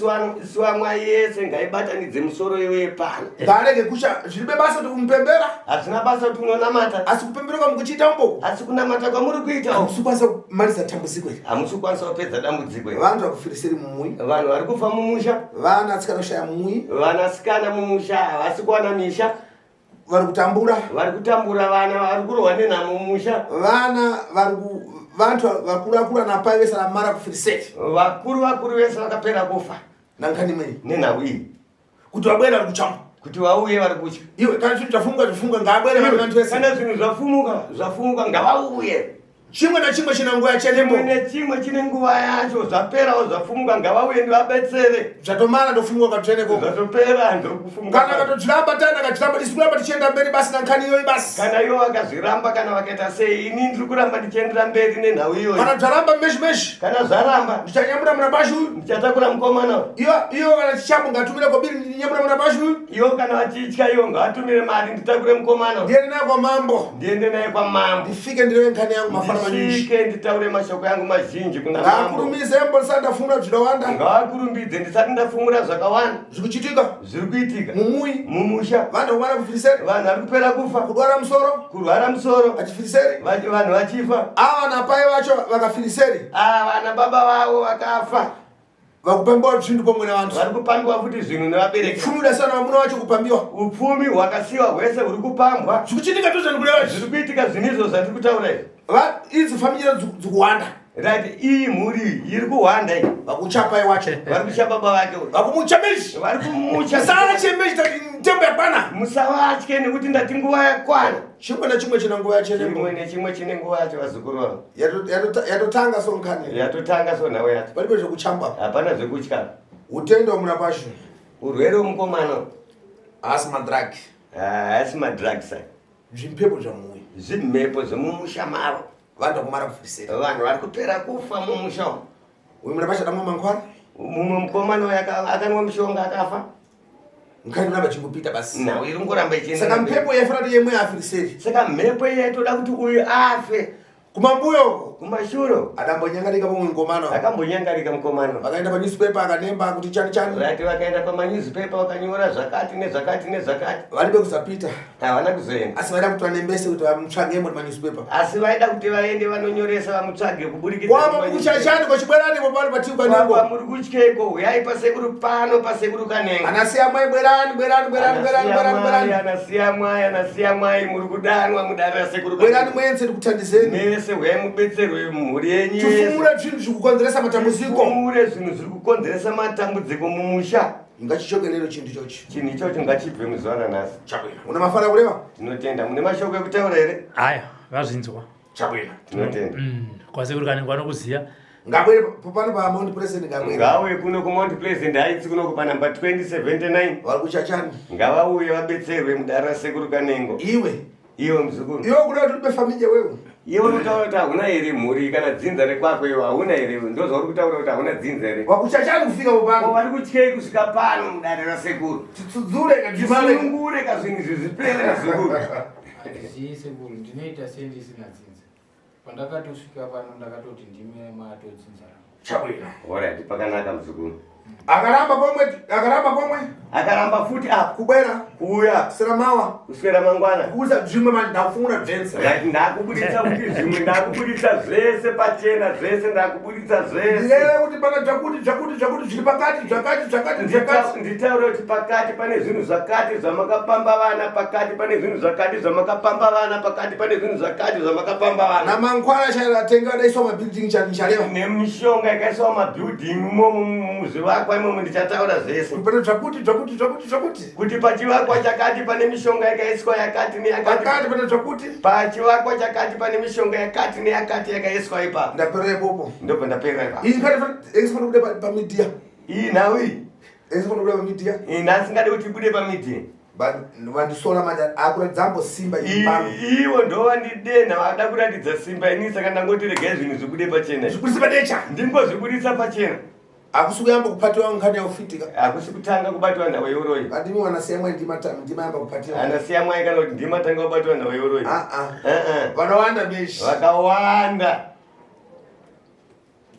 siwamwai yese ngaibatanidze musoro iwe pano. Ngarege kusha zviribe basa kuti kumupembera. Hazvina basa kuti unonamata. Asi kupembera kwamukuchiita umbo. Asi kunamata kwamuri kuita. Hamusi kukwanisa kumaliza tambudziko iri. Hamusi kukwanisa kupedza dambudziko iri. Vanhu vakufirisiri mumuyi. Vanhu vari kufa mumusha. Vana sikana kushaya mumuyi. Vana sikana mumusha havasi kuwana misha. Vari kutambura. Vari kutambura vana vari kurohwa nenhamo mumusha. Vana vari vantu vakuru vakuru anapai vese ramara kufiriseti. Vakuru vakuru vese vakapera kufa. Nankani mweni. Nenhau iyi. Kuti vabwere vari kuchama. Kuti vauye vari kutya. Iwe kana zvinhu zvafunga zvafunga ngaabwere vari vantu vese. Kana zvinhu zvafumuka zvafumuka ngavauye. Chimwe nachimwe chine nguva yachenembo. Chimwe nechimwe chine nguva yacho zvaperawo zvafumuka ngavauye ndivabetsere. Zvatomara ndofumuka katsvene koko. Zvatopera ndokufumuka. Kana katodziramba tana kadziramba tisi kuramba tichienda mberi basi nankani iyoyi basi. Kana ivo vakazviramba kana vakaita sei ini ndiri kuramba ndichiendera mberi nenhau iyoyi. Kana zvaramba meshi meshi. Kana zvaramba ndichanyamura muna bashi uyu. Ndichatakura mukomana. Iyo iyo kana chichambo ngatumire kobiri ndinyamura muna bashi uyu. Iwo kana vachitya iwo ngavatumire mari nditakure mukomana. Ndiende naye kwamambo. Ndiende naye kwamambo. Ndifike ndireve nkhani yangu mafana. manyinji. Ndisvike nditaure mashoko yangu mazhinji kuna mambo. Ngakurumize mbo ndisati ndafumura zvinowanda. Ngavakurumbidze ndisati ndafumura zvakawanda. Zviri kuchitika. Zviri kuitika. Mumui. Mumusha. Vanhu vamwana kufiriseri. Vanhu vari kupera kufa. Kudwara musoro. Kurwara musoro. Vachifiriseri. Vanhu vachifa. Ava napai vacho vakafiriseri. Ava nababa vavo vakafa. Vakupambiwa zvinhu pomwe nevanhu. Vari kupambiwa futi zvinhu nevabereki. Upfumi udasiwa navamuna vacho kupambiwa. Upfumi hwakasiwa hwese huri kupambwa. Zviri kuchitika ndozvandiri kureva izvi. Zviri kuitika zvinhu izvo zvandiri kutaura izvi. Idzi familia dzikuwanda. Right, iyi mhuri iri kuhwanda iyi. Vakuchapai wacho. Vari kucha baba vake uyu. Vakumucha meshi. Vari kumucha. Musavatye meshi tembo yakwana. Musavatye nekuti ndati nguva yakwana. Chimwe nechimwe chine nguva yacho. Chimwe nechimwe chine nguva yacho vazukuru vangu. Yatotanga so nkhani. Yatotanga so nhau yacho. Palibe zvekuchamba. Hapana zvekutya. Utenda hwemurapashu. Urwere hwemukomana. Haasi madrug. Haasi madrugs aya. Zvimhepo zvamuuya. Zvimhepo zvemumusha mavo. Vanhu vakumara kufirisera. Vanhu vari kupera kufa mumusha umu. Uyu murapashu adamwa mangwana. Mumwe mukomana uyu akanwa mushonga akafa. Nkhani kuramba chingopita basi. Nhau iri kungoramba ichienda. Saka mhepo yaifanira kuti yemwe afiriseri. Saka mhepo iyi yaitoda kuti uyu afe. Kumambuyo uko. Kumashuro. Adambonyangarika pamwe mukomana. Akambonyangarika mukomana. Vakaenda pa newspaper akanemba kuti chani chani. Right vakaenda pa newspaper vakanyora zvakati nezvakati nezvakati. Varibe kusapita. Havana kuzoenda. Asi vaida kuti vanembese kuti vamutsvage mu newspaper. Asi vaida kuti vaende vanonyoresa vamutsvage kuburikidza. Kwamba mukuchachani kochibwerani popano patiuka nengo. Kwamba muri kutyeiko huyai pasekuru pano pasekuru Kanengo. Anasiya mwai bwerani bwerani bwerani bwerani bwerani bwerani. Anasiya mwai anasiya mwai muri kudanwa mudare rasekuru. Bwerani mwense ndikuthandizeni. Mese huyai mubetserwe mhuri yenyu. Tifumure zvinhu zviri kukonzeresa matambudziko. Tifumure zvinhu zviri kukonzeresa matambudziko mumusha. Ngachichoke lero chinhu ichochi. Chinhu ichocho ngachibve muzuva ranhasi. Chabwino. Una mafara kureva? Tinotenda. Mune mashoko ekutaura here? Aya, vazvinzwa. Chabwino. Tinotenda. Kwasekuru Kanengo vanokuziya. Ngabwere pano pa Mount Pleasant ngabwere. Ngauye kuno ku Mount Pleasant Heights kuno pa number 2079. Vari kuchachani. Ngavauye vabetserwe mudare rasekuru Kanengo. Iwe. Iwe muzukuru. Iwe kuda kuti ube familia wewe. Iwe unotaura kuti hauna here mhuri kana dzinza rekwako iwe hauna here ndozvauri kutaura kuti hauna dzinza here. Wakuchachani kufika pano. Vari kutyei kusvika pano mudare rasekuru. Titsudzure kajimale. Tisunungure kazvinhu izvi zvipere muzukuru. Handizivi sekuru ndinoita sei ndisina dzinza. Pandakatosvika pano ndakatoti ndime matodzinza rangu. Chabwino. Alright, pakanaka muzukuru. Akaramba pomwe, akaramba pomwe. Akaramba futi apa. Kubwera. Kuuya. Kuswera mawa. Kuswera mangwana. Kuburitsa zvimwe manje ndakufumura zvese. Right, ndakubuditsa futi zvimwe, ndakubuditsa zvese pachena, zvese ndakubuditsa zvese. Ndireve kuti pana zvakuti zvakuti zvakuti zviri pakati zvakati zvakati zvakati. Nditaure kuti pakati pane zvinhu zvakati zvamakapamba vana, pakati pane zvinhu zvakati zvamakapamba vana, pakati pane zvinhu zvakati zvamakapamba vana. Namangwana chairo atenga adaiswa mabuilding chareva. Nemishonga yakaiswa mabuilding imomo muzvivakwa imomo ndichataura zvese. Pane zvakuti zvakuti zvakuti zvakuti. Kuti pachivakwa chakati pane mishonga yakaiswa yakati neyakati. Pakati pane zvakuti. Pachivakwa chakati pane mishonga yakati neyakati yakaiswa ipapo. Ndaperera ipopo. Ndobva ndaperera ipapo. Iyi pane yaiswa kubuda pamedia. Iyi nhau iyi. Yaiswa kubuda pamedia. Iyi nhasi ngade kuti ibude pamedia. Vandisora manje akuratidza ambo simba iyi pano. Ivo ndovandidenha vada kuratidza simba ini saka ndangoti regai zvinhu zvibude pachena. Zvibudise padecha. Ndingozvibudisa pachena. Hakusi kuyamba kupatiwa nkhani yaufitika. Hakusi kutanga kubatwa nhau yeuroyi. Andimi wanasiya mwai ndima yamba kupatiwa. Anasiya mwai kana kuti ndima tanga kubatwa nhau yeuroyi. Vanowanda meshi. Vakawanda.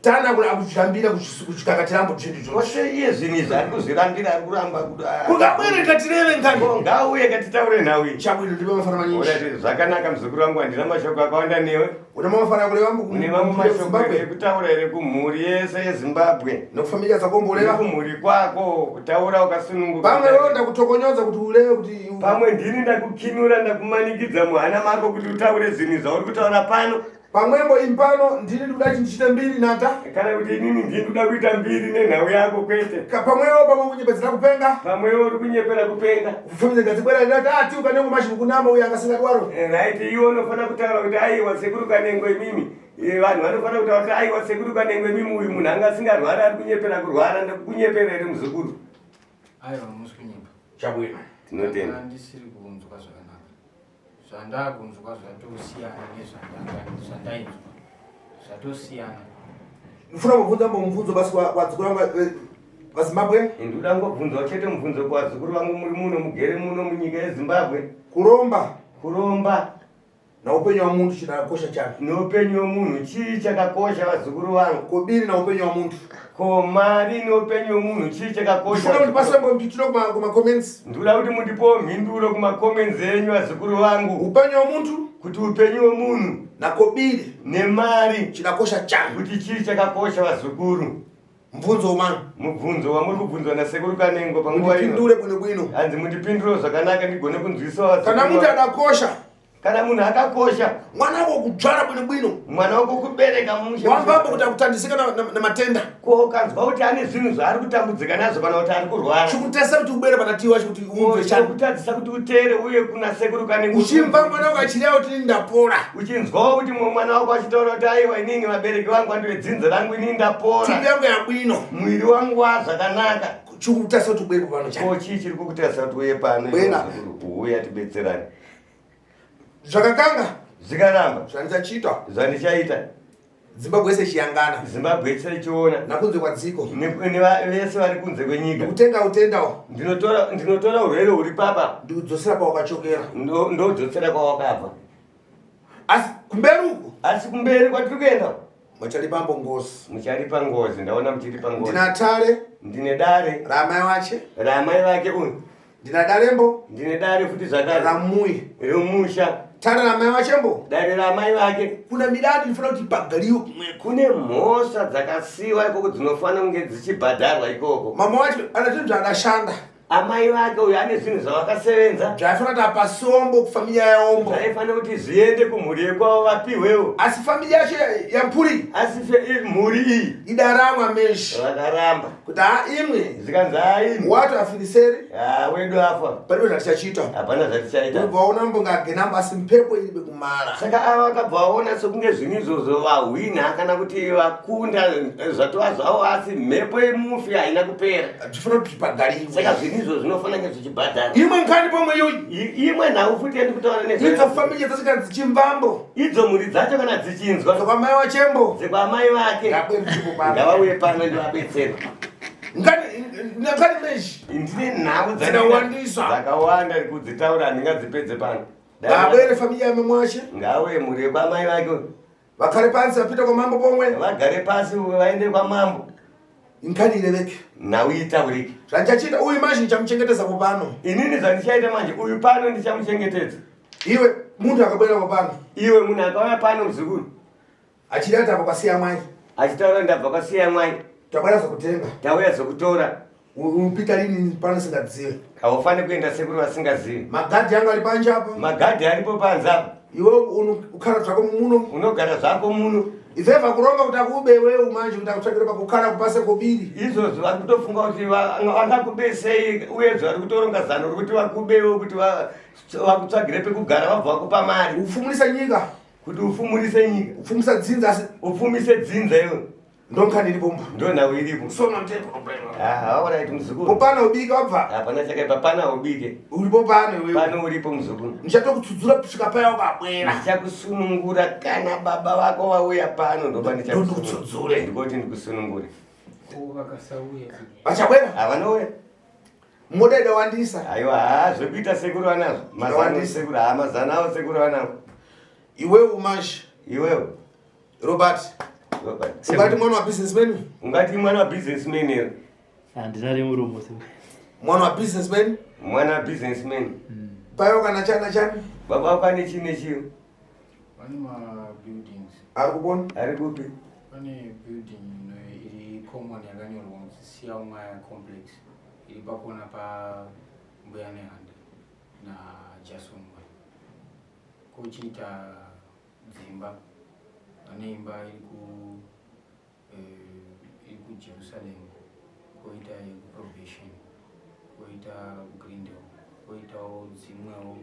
Tana kuna akuzvirambira kuchikakatira mbo zvinhu izvozvo. Kose iye zvinhu izvi ari kuzvirambira ari kuramba Kungabwere katireve ngani. Ngauye katitaure nhau iyi. Chabwino ndipe mafana manyinji. Alright, zvakanaka muzukuru wangu handina mashoko akawanda newe. Une mafana kureva mbu Une mamwe mashoko here ekutaura here kumhuri yese yeZimbabwe. Nekufamilia dzakomboreva. Nekumhuri kwako kutaura ukasununguka. Pamwe wewe ndakutokonyodza kuti ureve kuti Pamwe ndini ndakukinura ndakumanikidza muhana mako kuti utaure zvinhu zvauri kutaura pano. Pamwembo ini pano ndini ndikuda kuti ndichiite mbiri nata. Kana kuti inini ndini ndikuda kuita mbiri nenhau yako kwete. Pamwewo pamwe kunyepedzera kupenga. Pamwewo uri kunyepera kupenga. Kufemedza gadzibwera ndati ati ukanengo mashi mukunama uyo angasingadwaro. Right, iwe unofanira kutaura kuti aiwa sekuru Kanengo imimi. Vanhu vanofanira kutaura kuti aiwa sekuru Kanengo imimi uyu munhu anga asingarwari ari kunyepera kurwara ndikukunyepera here muzukuru. Aiwa musi kunyepa. Chabwino. Tinotenda. Ndisiri kunzwa zvakanaka. Zvandakunzwa zvatosiyana nezvandainzwa. Zvatosiyana. Ndifuna kubvunza mbo mubvunzo basi wadzukuru vangu vaZimbabwe. Ndinoda ngobvunzawo chete mubvunzo kuwadzukuru vangu muri muno mugere muno munyika yeZimbabwe. Kuromba. Kuromba. Naupenyu wamuntu chinakosha chani? Noupenyu wemunhu chii chakakosha vazukuru vangu? Kobiri naupenyu wamuntu. Ko mari noupenyu wemunhu chii chakakosha? Ndinoda kuti pasembo mupinduro kuma comments. Ndinoda kuti mundipowo mhinduro kuma comments enyu vazukuru vangu. Upenyu wemuntu kuti upenyu wemunhu nakobiri nemari chinakosha chani? Kuti chii chakakosha vazukuru? Mubvunzo womani? Mubvunzo wamuri kubvunzwa nasekuru Kanengo panguva ino. Mundipindure bwino bwino. Hanzi mundipindure zvakanaka ndigone kunzwisa Kana muntu adakosha Kana munhu akakosha. Mwana wako kudzvara bwino bwino. Mwana wako kubereka mushe. Wambambo kuti akutandisika namatenda. Ko ukanzwa kuti ane zvinhu zvaari kutambudzika nazvo kana kuti ari kurwara. Chikutesa kuti ubere panatiwa chikuti umve chani. Chikutadzisa kuti utere uye kuna sekuru kane. Uchimva mwana wako achireva kuti ndapora. Uchinzwawo kuti mumwe mwana wako achitaura kuti aiwa inini vabereki vangu vanhu vedzinza rangu inini ndapora. Tv yangu yabwino. Mwiri wangu wazvakanaka. Chikutasa kuti ubere pano chani. Ko chii chiri kukutasa kuti uye pano? Bwena. Uya tibetserane. Zvakakanga. Zvikaramba. Zvandichachiita. Zvandichaita. Zimbabwe yese ichiyangana. Zimbabwe yese ichiona. Nakunze kwadziko. Vese vari kunze kwenyika. Ndikutenga utendawo. Ndinotora ndinotora urwere huri papa. Ndikudzosera kwawakachokera. Ndodzosera kwawakabva. Asi kumberi uko. Asi kumberi kwatiri kuenda. Mucharipa ngozi. Mucharipa ngozi, ndaona muchiripa ngozi. Ndina tare. Ndine dare. Raamai wache. Raamai vake uyu. Ndina darembo. Ndine dare futi zvakare. Ramuyi. Remusha. Tare raamai wachembo. Dare raamai vake. Kuna midadi inofanira kuti ibhadhariwe kumweko. Kune mhosva dzakasiiwa ikoko dzinofanira kunge dzichibhadharwa ikoko. Mama wacho ana zvinhu zvaakashanda. Amai vake uyo ane zvinhu zvavakasevenza. Zvaifanira kuti apasombo kufamilia yaombo. Zvaifanira kuti zviende kumhuri yekwavo vapihwewo. Asi familia yacho yamphuri. Asi mhuri iyi. Idaramwa meshi. Vakaramba. Kuti ha imwe. Zvikanzi ha imwe. Watu afiriseri. Ha wedu afa. Paripo zvatichachiita. Hapana zvatichaita. Ubva waona mbonga agenamba asi mpepo iribe kumara. Saka ava vakabva vaona sekunge zvinhu izvozvo vahwina kana kuti vakunda zvatova zvavo asi mhepo yemufi haina kupera. Zvifanira kuti zvibhadhariwe. Saka zvinhu izvozvo zvinofanira kunge zvichibhadhara. Imwe nkani pomwe iyoyi. Imwe nhau futi yandikutaura nezvayo. Idzo familia dzacho kana dzichimvambo. Idzo mhuri dzacho kana dzichinzwa. Dzekwamai wachembo. Dzekwamai vake. Ngavauye pano ndivabetsere. Ngani ngani meshi. Ndine nhau dzakawandisa. Dzakawanda kudzitaura handingadzipedze pano. Ngabwere familia yamamwashe. Ngauye mhuri yekwamai vake. Vagare pasi vapinda kwamambo pomwe. Vagare pasi vaende kwamambo. Inkani ireveke. Nhau itaurike. Zvandichachiita uyu manje ndichamuchengetedza popano. Inini zvandichaita manje uyu pano ndichamuchengetedza. Iwe munhu akabwera popano. Iwe munhu akauya pano muzukuru. Achida kuti abva kwasiya mwai. Achitaura ndabva kwasiya mwai. Tabwera zokutenga. Tauya zokutora. Upita lini pano singazive. Haufani kuenda sekuru vasingazivi. Magadhi angu ari panje apo. Magadhi aripo panze apo. Iwe ukara zvako muno. Unogara zvako muno. Ivhevha kuronga kuti akube iwewe manje kuti akutsvakire pakukara kupase kobiri. Izvozvo vari kutofunga kuti vangakube sei uyezve vari kutoronga zano rekuti vakubewo kuti vakutsvagire pekugara vabva vakupa mari. Ufumurisa nyika. Kuti ufumurise nyika. Ufumisa dzinza asi. Ufumise dzinza iwe. Ndonkhani iripo mba. Ndonhau iripo. So no problem. Ah, all right muzukuru. Popana ubike wabva. Hapana chakaipa pana ubike. Uripo pano iwewe. Pano uripo muzukuru. Ndichatokutsudzudzura kusvika paya wakabwera. Ndichakusunungura kana baba vako vauya pano ndopa ndichakutsudzure. Ndikoti ndikusunungure. Ko vakasauya. Vachabwera? Havanouya. Moda idawandisa. Aiwa, haa zvekuita sekuru vanazvo. Mazano sekuru, haa mazano avo sekuru vanavo. Iwewe manje. Iwewe. Robert. Robert. Ungati mwana wa businessman? Ungati mwana wa businessman here? Handina remuromo. Mwana wa businessman? Mwana wa businessman. Payo kana chana chani? Baba wako ane chii nechii? Pane ma buildings. Ari kupona? Ari kupi? Pane building ino iri common yakanyorwa kunzi Siyamwaya complex iri pakona pa Mbuya Nehanda na Jason Moyo. Kochiita dzimba vane imba iri ku eh, iri kujerusalem koita yekuprobation koita kugrindale koitawo dzimwewo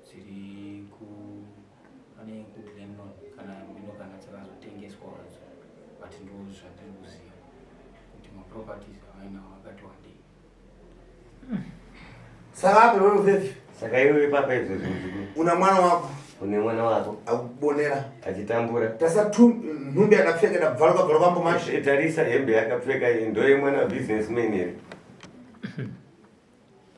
dziri ku pane kuglenlon kana mhino kana dzakazotengeswa wadzo but ndo zvandiri kuziva kuti maproperties avainawo akati wandei Saka apa iwewe Fefi. Saka iwewe papa izvozvo muzukuru. Una mwana wako. Une mwana wako. Akubonera. Achitambura. Tarisa tu nhumbi yakapfeka ndabvaruka bvaruka mbo manje. Tarisa hembe yakapfeka iyi ndoye mwana wa businessman here.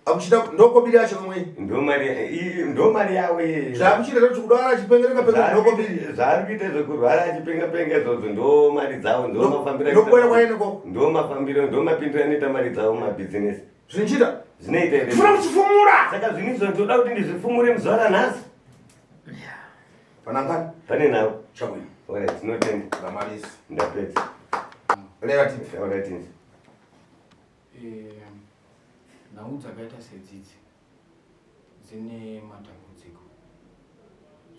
Akuchita ndokobiri yacho kamwe. Ndo mari ndo mari yawo iyi. Zvakuchita zvacho kudwara achipengereka penga ndokobiri. Zvaari kuita zvekurwara achipenga penga izvozvo ndo mari dzawo ndo mafambiro. Ndokuona kwaene ko. Ndo mafambiro ndo mapindiro anoita mari dzawo mabhizinesi. Zvinochita? Zvinoita here? Funa kuchifumura. Saka zvinhu izvo ndoda kuti ndizvifumure muzuva ranhasi. Panangani? Pane nhau. Chabwino. Alright, tinotenda. Ndamalisa. Ndapedza. Reva tipi. Alright. Inzi. Eh, nhau dzakaita sedzidzi dzine matambudziko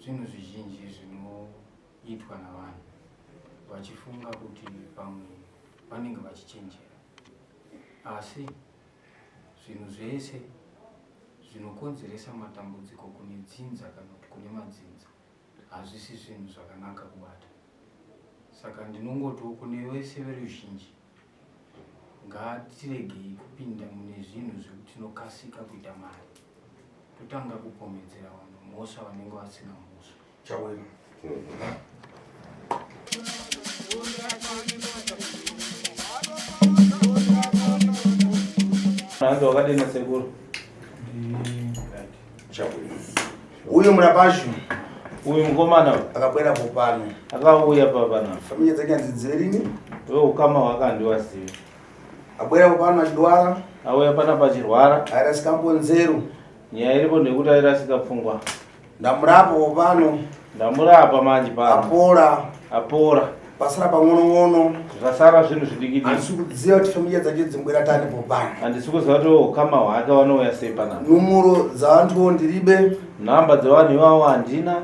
zvinhu zvizhinji zvinoitwa navanhu vachifunga kuti pamwe vanenge vachichenjera asi zvinhu zvese zvinokonzeresa matambudziko kune dzinza kana kuti kune madzinza hazvisi zvinhu zvakanaka kubata saka ndinongotiwo kune vese veruzhinji Ngatiregei kupinda mune zvinhu zvekuti tinokasika kuita mari totanga kupomedzera vanhu mhosva vanenge vasina mhosva. Chawema. Hanzi wakadini sekuru? Chawema. Uyu murapazhu. Uyu mukomana akabwera popano. Akauya papana. Familia dzake hanzi dzerini. Wewe ukama hwake handiwazivi. Abwera popano achidwara. Auya panapa achirwara. Airasika mbonzero. Nyaya iripo ndeyekuti airasika pfungwa. Ndamurapa popano. Ndamurapa manje pano. Apora. Apora. Pasara pang'onong'ono. Zvasara zvinhu zvidiki diki. Handisi kuziva kuti familia dzake dzimbwera tani popano. Handisi kuziva kuti ukama hwake vanouya sei panapa. Numuro dzavantuwo ndiribe. Nhamba dzevanhu ivavo handina.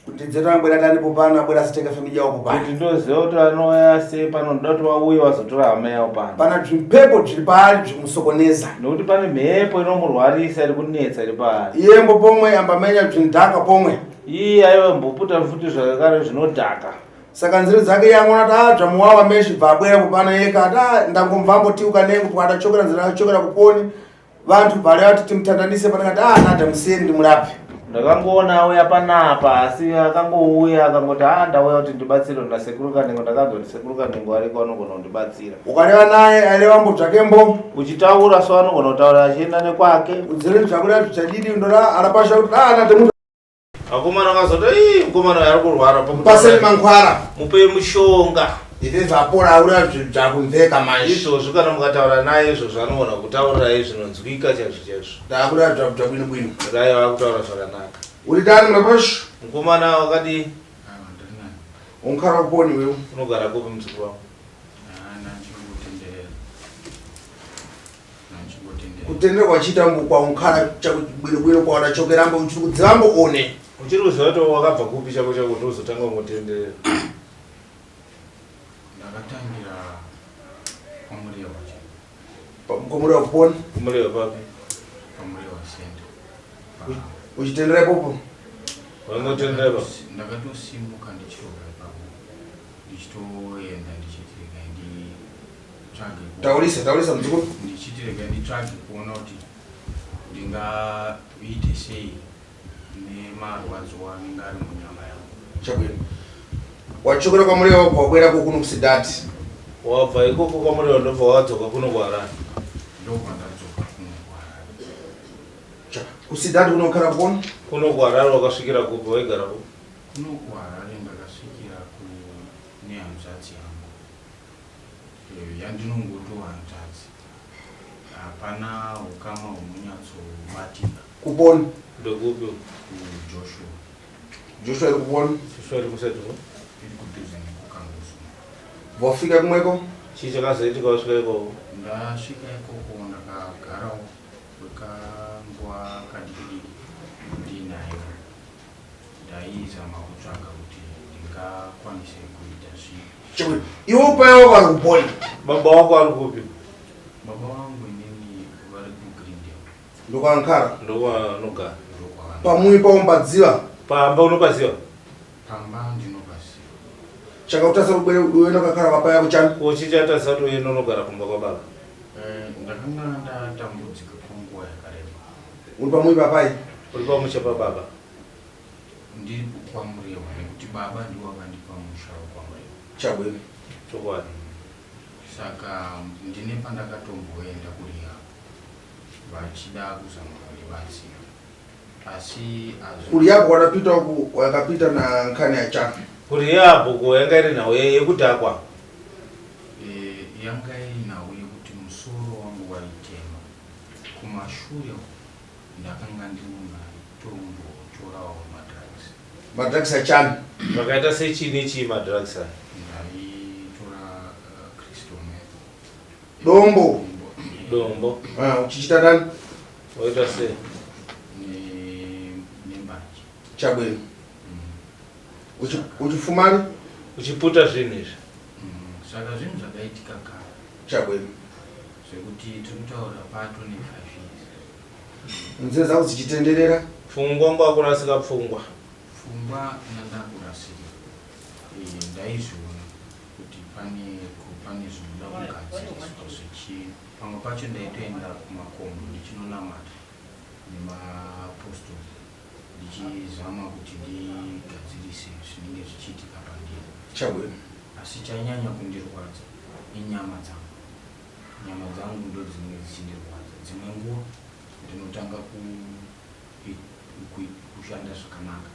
Kuti dzetu anobwera tani popano abwera asitenga family yavo popano. Kuti ndoziva kuti vanouya sei pano ndoda kuti vauye vazotora hama yavo pano. Pana zvimpepo zviri paari zvimusokoneza. Nokuti pane mhepo inomurwarisa iri kunetsa iri paari. Iye mbo pomwe ambamenya zvindhaka pomwe. Iye aiva mboputa futi zvakare zvinodhaka. Saka nzira dzake iye angoona kuti ah zvamuwawa meshi bva abwera popano yeka ati ah ndangomva ambotiuka nengu pwatachokera nzira achokera kuponi. Vantu bvale vati timutandanise pandakati ah nada musiyeni ndimurape. Ndakangoona auya panapa asi akangouya akangoti ah ndauya kuti ndibatsirwe nasekuru Kanengo ndakanzwa kuti sekuru Kanengo ariko anogona kundibatsira. Ukareva naye aireva mbo zvake mbo. Uchitaura so anogona kutaura achienda nekwake. Udzire zvakuda zvichadidi ndora arapasha kuti ah nada munhu. Vakomana vakazoti ii mukomana uyu ari kurwara Paseni mankwara. Mupei mushonga. Izvi zvapora aura zvakunzeka manje. Izvozvo kana mukataura naye izvozvo anogona kutaurirai zvinonzwika chaizvo chaizvo. Ndakuda zvabwino bwino. Dai vakutaura zvakanaka. Uri tani mrapash? Mukomana wakadii? Unkara kuponi wewe. Unogara kupi muzukuru wangu? Kutendera kwachiita mbu kwaunkara bwino bwino kwawadachokera mbu uchiri kudziva mbu one. Uchiri kuziva kuti wakabva kupi chako chako kuti uzotanga kungotenderera? Ndakatangira kwaMurewa chaipo. KwaMurewa kupona? KwaMurewa papi? PaMurewa center. Uchitendera ipopo? Waingotendera ipapo? Ndakatosimuka ndichitobva ipapo ndichitoenda ndichiti regai nditsvage Taurisa, taurisa muzukuru. Ndichiti regai nditsvage kuona kuti ndingaite sei nemarwadzo anenge ari munyama yangu. Chabwino. Wachokera kwaMurewa wabva wabwera kuno kuSidati. Wabva ikoko kwaMurewa ndobva wadzoka kuno kuHarare. Ndobva ndadzoka kuno kuHarare. KuSidati kunokara kuno? Kuno kuHarare wakasvikira kupi waigara kupi? Kuno kuHarare ndakasvikira kune hanzvadzi yangu. Eh, yandinongotova hanzvadzi. Hapana hukama hunonyatsobatika. Kuponi? Ndokupi? KuJoshua. Joshua iri kuponi? Joshua iri kusati ko? Iri kudhuze nekuKangusu. Wafika kumweko? Chii chakazoitika wasvika ikoko? Ndasvika ikoko ndakagarawo kwekanguva kadiki diki ndiinaye. Ndaizama kutsvaga kuti ndingakwanise kuita zvipi. Chekuti iwe upai wako ari kuponi. Baba wako ari kupi? Baba vangu inini vari kuGreendale. Ndokwankara. Ndokwanogara. Pamui paumbadziva. Pamba unopaziva? Pamba ndinopaziva. Chakautasa kubwere uenda kakara baba yako chani? Ko chichatasa kuti uende unogara kumba kwababa? Eh, ndakanga ndatambudzika kwenguva yakareba. Uri pamui papai? Uri pamusha pababa? Ndiri kwaMurewa nekuti baba ndivo vakandipa musha wekwaMurewa. Chabwino. Chokwadi. Saka ndine pandakatomboenda kurehab. Vachida kuzama kundibatsira asi hazvi. Kurehab kwanapita uku wakapita na nkhani ya chani? Kurehab ko yanga iri nhau yekudhakwa? Eh, yanga iri nhau yekuti musoro wangu waitema. Kumashure uku ndakanga ndiri munhu aitombotorawo madrugs. Madrugs achani? Zvakaita sechii nechii madrugs aya? Ndaitora crystal meth. Dombo. Dombo. Ah, uchichita nani? Waita sei? Nembanje. Chabwino. Uchifumani? Uchiputa zvinhu izvi. Saka zvinhu zvakaitika kare. Chabwino. Zvekuti tiri kutaura pato ne 5 years. Nzeve dzako dzichitenderera. Pfungwa ngwakurasika pfungwa. Pfungwa nandakurasika. Eh, ndaizviona kuti pane pane zvinoda kugadziriswa zvichi pamwe pacho ndaitoenda kumakomo ndichinonamata nemapostori ndichizama kuti ndigadzirise zvinenge zvichiitika pandiri. Chabwino. Asi chainyanya kundirwadza inyama dzangu. Nyama dzangu ndodzinenge dzichindirwadza. Dzimwe nguva ndinotanga kushanda zvakanaka,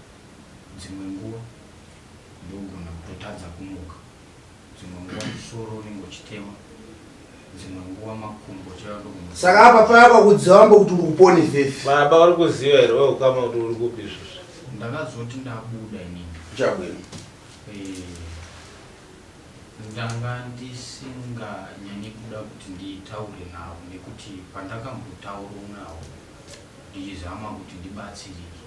dzimwe nguva ndogona kutotadza kumuka. Dzimwe nguva musoro unenge uchitema, dzimwe nguva makumbo chaiwo ndogona. Saka apa paya kwakudziva wambo kuti uri kuponi vhevhi. Baba vari kuziva here veukama kuti uri kupi izvozvi? Ndakazoti ndabuda inini. Chabwino. Eh, ndanga ndisinganyanyi kuda kuti nditaure navo nekuti pandakambotaurawo navo ndichizama kuti ndibatsirike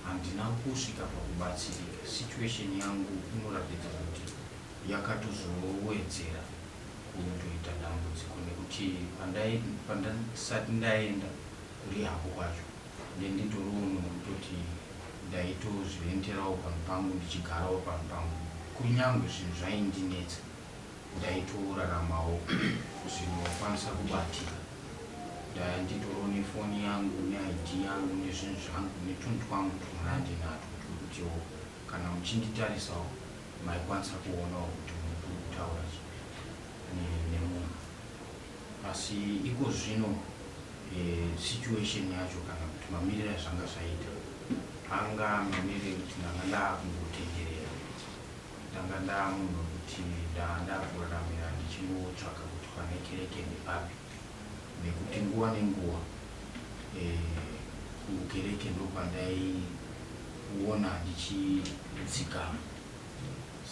handina kusvika pakubatsirika. Situation yangu inoratidza kuti yakatozowedzera kutoita dambudziko nekuti pandasati ndaenda kurehab kwacho ndenditoriwo munhu wekutoti ndaitozvirenterawo panhu pangu ndichigarawo panhu pangu kunyangwe zvinhu zvaindinetsa ndaitoraramawo zvinokwanisa kubatika. Ndaya nditoriwo nefoni yangu neID yangu nezvinhu zvangu netunhu twangu twona ndinatwo twekutiwo kana muchinditarisawo maikwanisa kuonawo kuti muri kutaura nemunhu. Asi iko zvino situation yacho kana kuti mamiriro azvanga zvaita anga mamiriro ekuti ndanga ndakungotenderera. Ndanga ndaamunhu wekuti ndanga ndakuraramira ndichingotsvaka kuti pane kereke ndepapi nekuti nguva nenguva kukereke ndokwandaiona ndichidzikama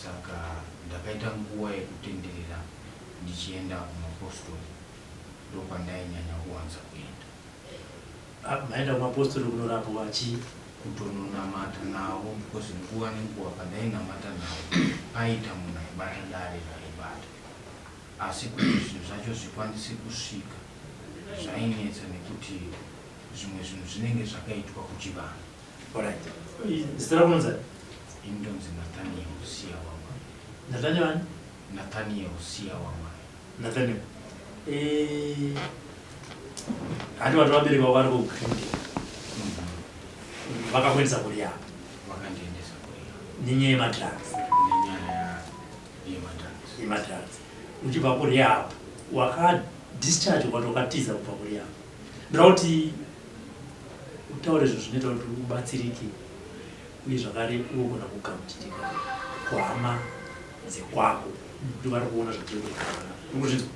saka ndakaita nguva yekutenderera ndichienda kumapostori ndokwandainyanya kuwanza kuenda. Ah, maenda kumapostori kunorapwa chii? Kutononamata navo because nguva nenguva pandainamata navo paita munhu aibata dare raibata asi kuti zvinhu zvacho zvikwanise kusvika zvainetsa nekuti zvimwe zvinhu zvinenge zvakaitwa kuchivanhu. Alright. Zita rako unonzi ani? Ini ndonzi Nathaniel Siyawamai. Nathaniel ani? Nathaniel Siyawamai. Nathaniel. Eh, handi vanhu vabereki vako vari kuGreen vakakuendesa kurehab. Vakandiendesa kurehab. Nenyaya yemadrugs. Nenyaya yemadrugs. Yemadrugs. Uchibva kurehab wakadischarge ukati wakatiza kubva kurehab. Ndoda kuti utaure zvinhu zvinoita kuti ubatsirike uye zvakare ugogona kugamuchirika kuhama dzekwako nekuti vari kuona zvatiri kuita uri kuzvinzwa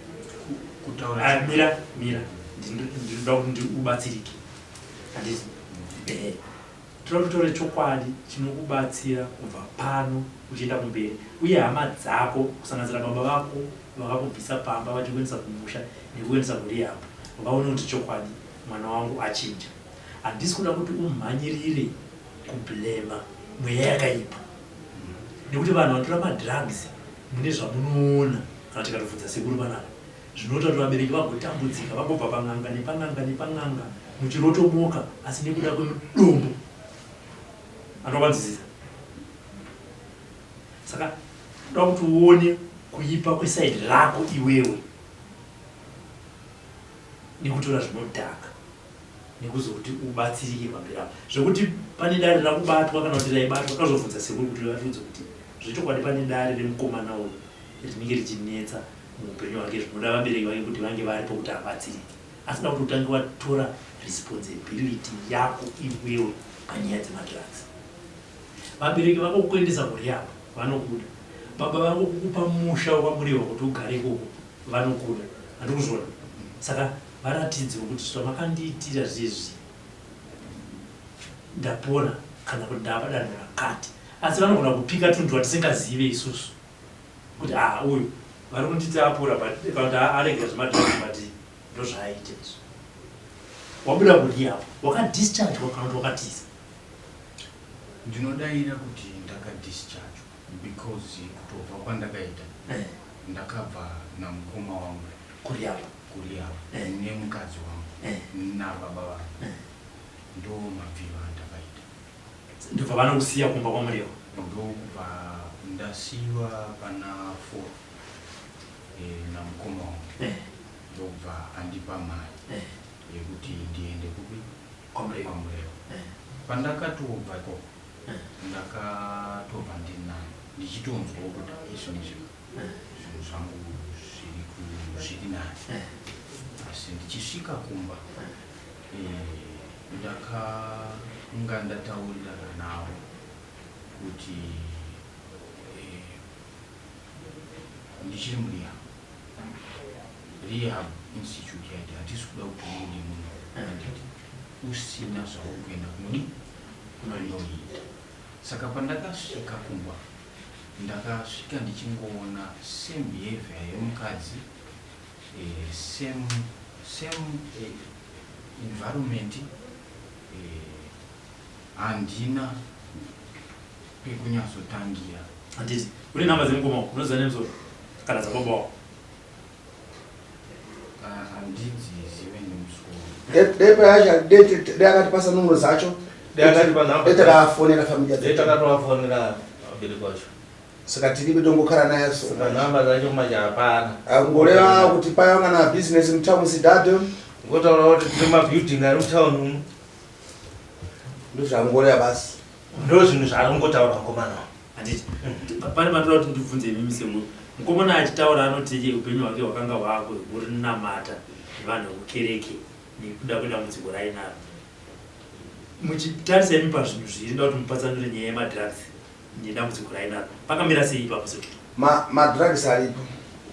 kutaura ah, mira mira ndinoda kuti ubatsirike handiti ehe tinoda kuti utore chokwadi chinokubatsira kubva pano uchienda kumberi uye hama dzako kusanganisira baba vako vakakubvisa pamba vachikuendesa kumusha nekuendesa kurehab vaone kuti chokwadi mwana wangu achinja handisi kuda kuti umhanyirire kublema mweya yakaipa nekuti vanhu vanotora madrugs mune zvamunoona kana tikatobvunza sekuru panapa zvinoita kuti vabereki vagotambudzika vagobva pan'anga nepan'anga nepan'anga muchirotomoka asi nekuda kwemudombo anokwanzwisisa saka toda kuti uone kuipa kwesaidi rako iwewe nekutora zvinodhaka nekuzoti ubatsirike pamberi apo zvekuti pane dare rakubatwa kana kuti raibatwa kazobvunza sekuru kuti vatiudze kuti zvechokwadi pane dare remukomana uyu rinenge richinetsa muupenyu hwake zvinoda vabereki vake kuti vange varipo kuti abatsirike. Asi da kuti utange watora responsibility yako iwewe panyaya dzemadrugs. Vabereki vako kukuendesa kurehab vanokuda. Baba vako kukupa musha wekwaMurewa kuti ugare ikoko vanokuda. Handikuzviona. Saka varatidzewo kuti zvamakandiitira zvezvi ndapona kana kuti ndava padanho rakati. Asi vanogona kupika tunhu twatisingazive isusu kuti ah uyu vari kunditi apora but kana kuti aregera zvemadrugs but ndozvaaita izvi. Wabuda kurehab wakadischargwa kana kuti wakatiza? Ndinodaira kuti ndakadischargwa because kutobva kwandakaita eh. ndakabva namukoma wangu kurehab kurehab eh. nemukadzi wangu eh. nababa vangu eh. ndo mabviro andakaita. Ndobva vanokusiya kumba kwaMurewa? Ndokubva ndasiyiwa pana 4 eh, namukoma wangu eh. ndokubva andipa mari eh. yekuti ndiende kupi kwaMurewa. Pandakatobva ikoko ndakatobva ndinani ndichitonzwawo kuti izvinizvi zvinhu zvangu zviri zviri nani asi ndichisvika kumba ndakanga ndataurirana navo kuti ndichiri murehab rehab institute yaiti hatisi kuda kuti ubude muno handiti usina zvauri kuenda kunodi kunoita saka pandakasvika kumba ndakasvika ndichingoona same behavior yemukadzi eh, same same eh, environment eh, handina pekunyatsotangira. Handiti une nhamba dzemukoma wako unoziva nemusoro kana dzababa wako? Handidzizive nemusoro. Dai payacho dai akatipasa numero dzacho Dai akatipa nhamba dai takafonera familia dai takatovafonera vabereki vacho. Saka tiripi tongokara naye so. Saka nhamba dzacho manje hapana. Ngoreva kuti paya kana business mutown sidado. Ngotaura kuti tine mabuilding ari mutown umu. Ndozvangoreva basi. Ndozvinhu zvaari kungotaura mukomana. Handiti pane panoda kuti ndibvunze imimi sekuru. Mukomana achitaura anoti upenyu hwake hwakanga hwakurinamata nevanhu vekukereke nekuda kwedambudziko rainaro. Muchitarisa imi pazvinhu zviri ndoda kuti mupatsanure nyaya yemadrugs nedambudziko rainaro. Pakamira sei ipapo sekuru? Ma madrugs aripo.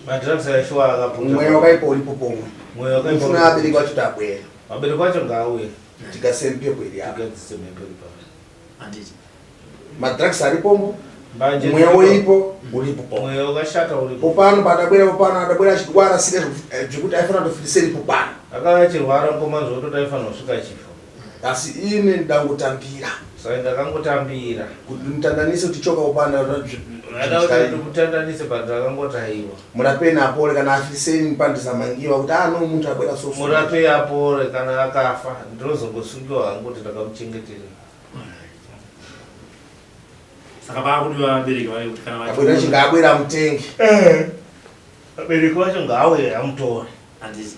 Madrugs aishuwa akaputa. Mweya wakaipa uripo pomwe. Mweya wakaipa. Mufuna abereki vacho tabwera. Vabereki vacho ngaauye. Tigase mhepo iri apa. Tigadzise mhepo iri papa. Handiti. Madrugs aripomo. Mbanje Mweya dziripo. uripo uripo pomwe. Mweya wakashata uripo. Popano padabwera popano adabwera achirwara sire zvekuti aifanira kutofiseri popano. Akauya achirwara mukoma zvototi aifanira kusvika achifa. Asi ini ndangotambira. Saka ndakangotambira. Kuti ndimutandanise kuti choka popano. Ada kuti ndikutandanise but ndakangoti aiwa. Murapeni apore kana afiseni pandisamangiwa kuti ah no muntu abwera so so. Murapei apore kana akafa ndinozongosungiwa hangu kuti ndakamuchengetera. Saka pakudiwa vabereki vake kuti kana Abwera chinga abwera amutenge. Eh. Vabereki vacho ngaauye amutore. Handiti.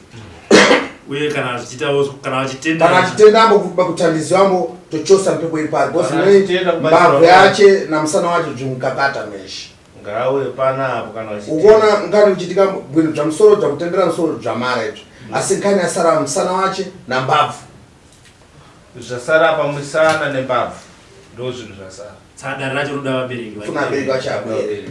Uye kana zvichiitawo kana vachitenda Kana achitenda ambo kutandizwa ambo tochosa mpepo iri pari because Kana nei achitenda kubatsirwa mbabvu yache namusana wacho zvimukakata meshe. Ngauye panaapo kana vachitenda. Ukuona nkani kuchitika bwino bzvamusoro bzvakutendera musoro bzvamara izvi asi nkani yasara musana wache nambabvu. Zvasara apa musana nembabvu ndozvinhu zvasara. Saka dare racho rinoda vabereki vacho. Funa vabereki vacho abwere.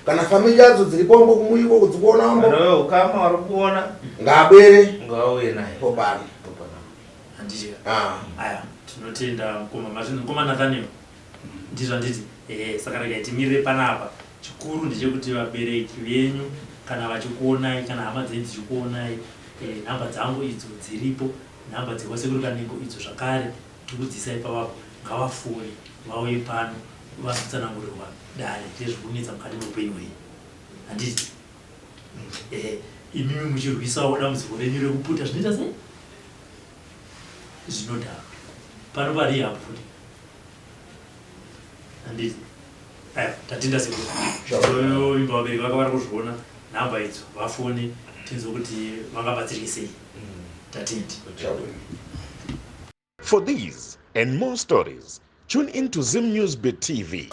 Kana family yadzo dziripombo kumuyiko dzikuona ombo. Kana weukama vari kuona. Ngaabwere. Ngauye naye. Popano. Popano. Handiti. Ah. Aya tinotenda mukoma mazvinhu mukoma Nathaniel. Ndizvo handiti? Ehe saka regai timirire panapa. Chikuru ndechekuti vabereki venyu kana vachikuonai kana hama dzenyu dzichikuonai eh, nhamba dzangu idzo dziripo nhamba dzekwasekuru Kanengo idzo zvakare tikudziisa ipavapo ngavafone vauye pano vazotsanangurirwa dare rezvikunetsa mukati meupenyu hwenyu handiti ehe imimi muchirwisawo dambudziko renyu rekuputa zvinoita sei zvinodhaka pano parehab futi handiti aya tatenda sekuru imba vabereki vaka vari kuzviona nhamba idzo vafone tinzwe kuti vangabatsirike sei tatenda For these and more stories, tune in to Zim News Bit TV.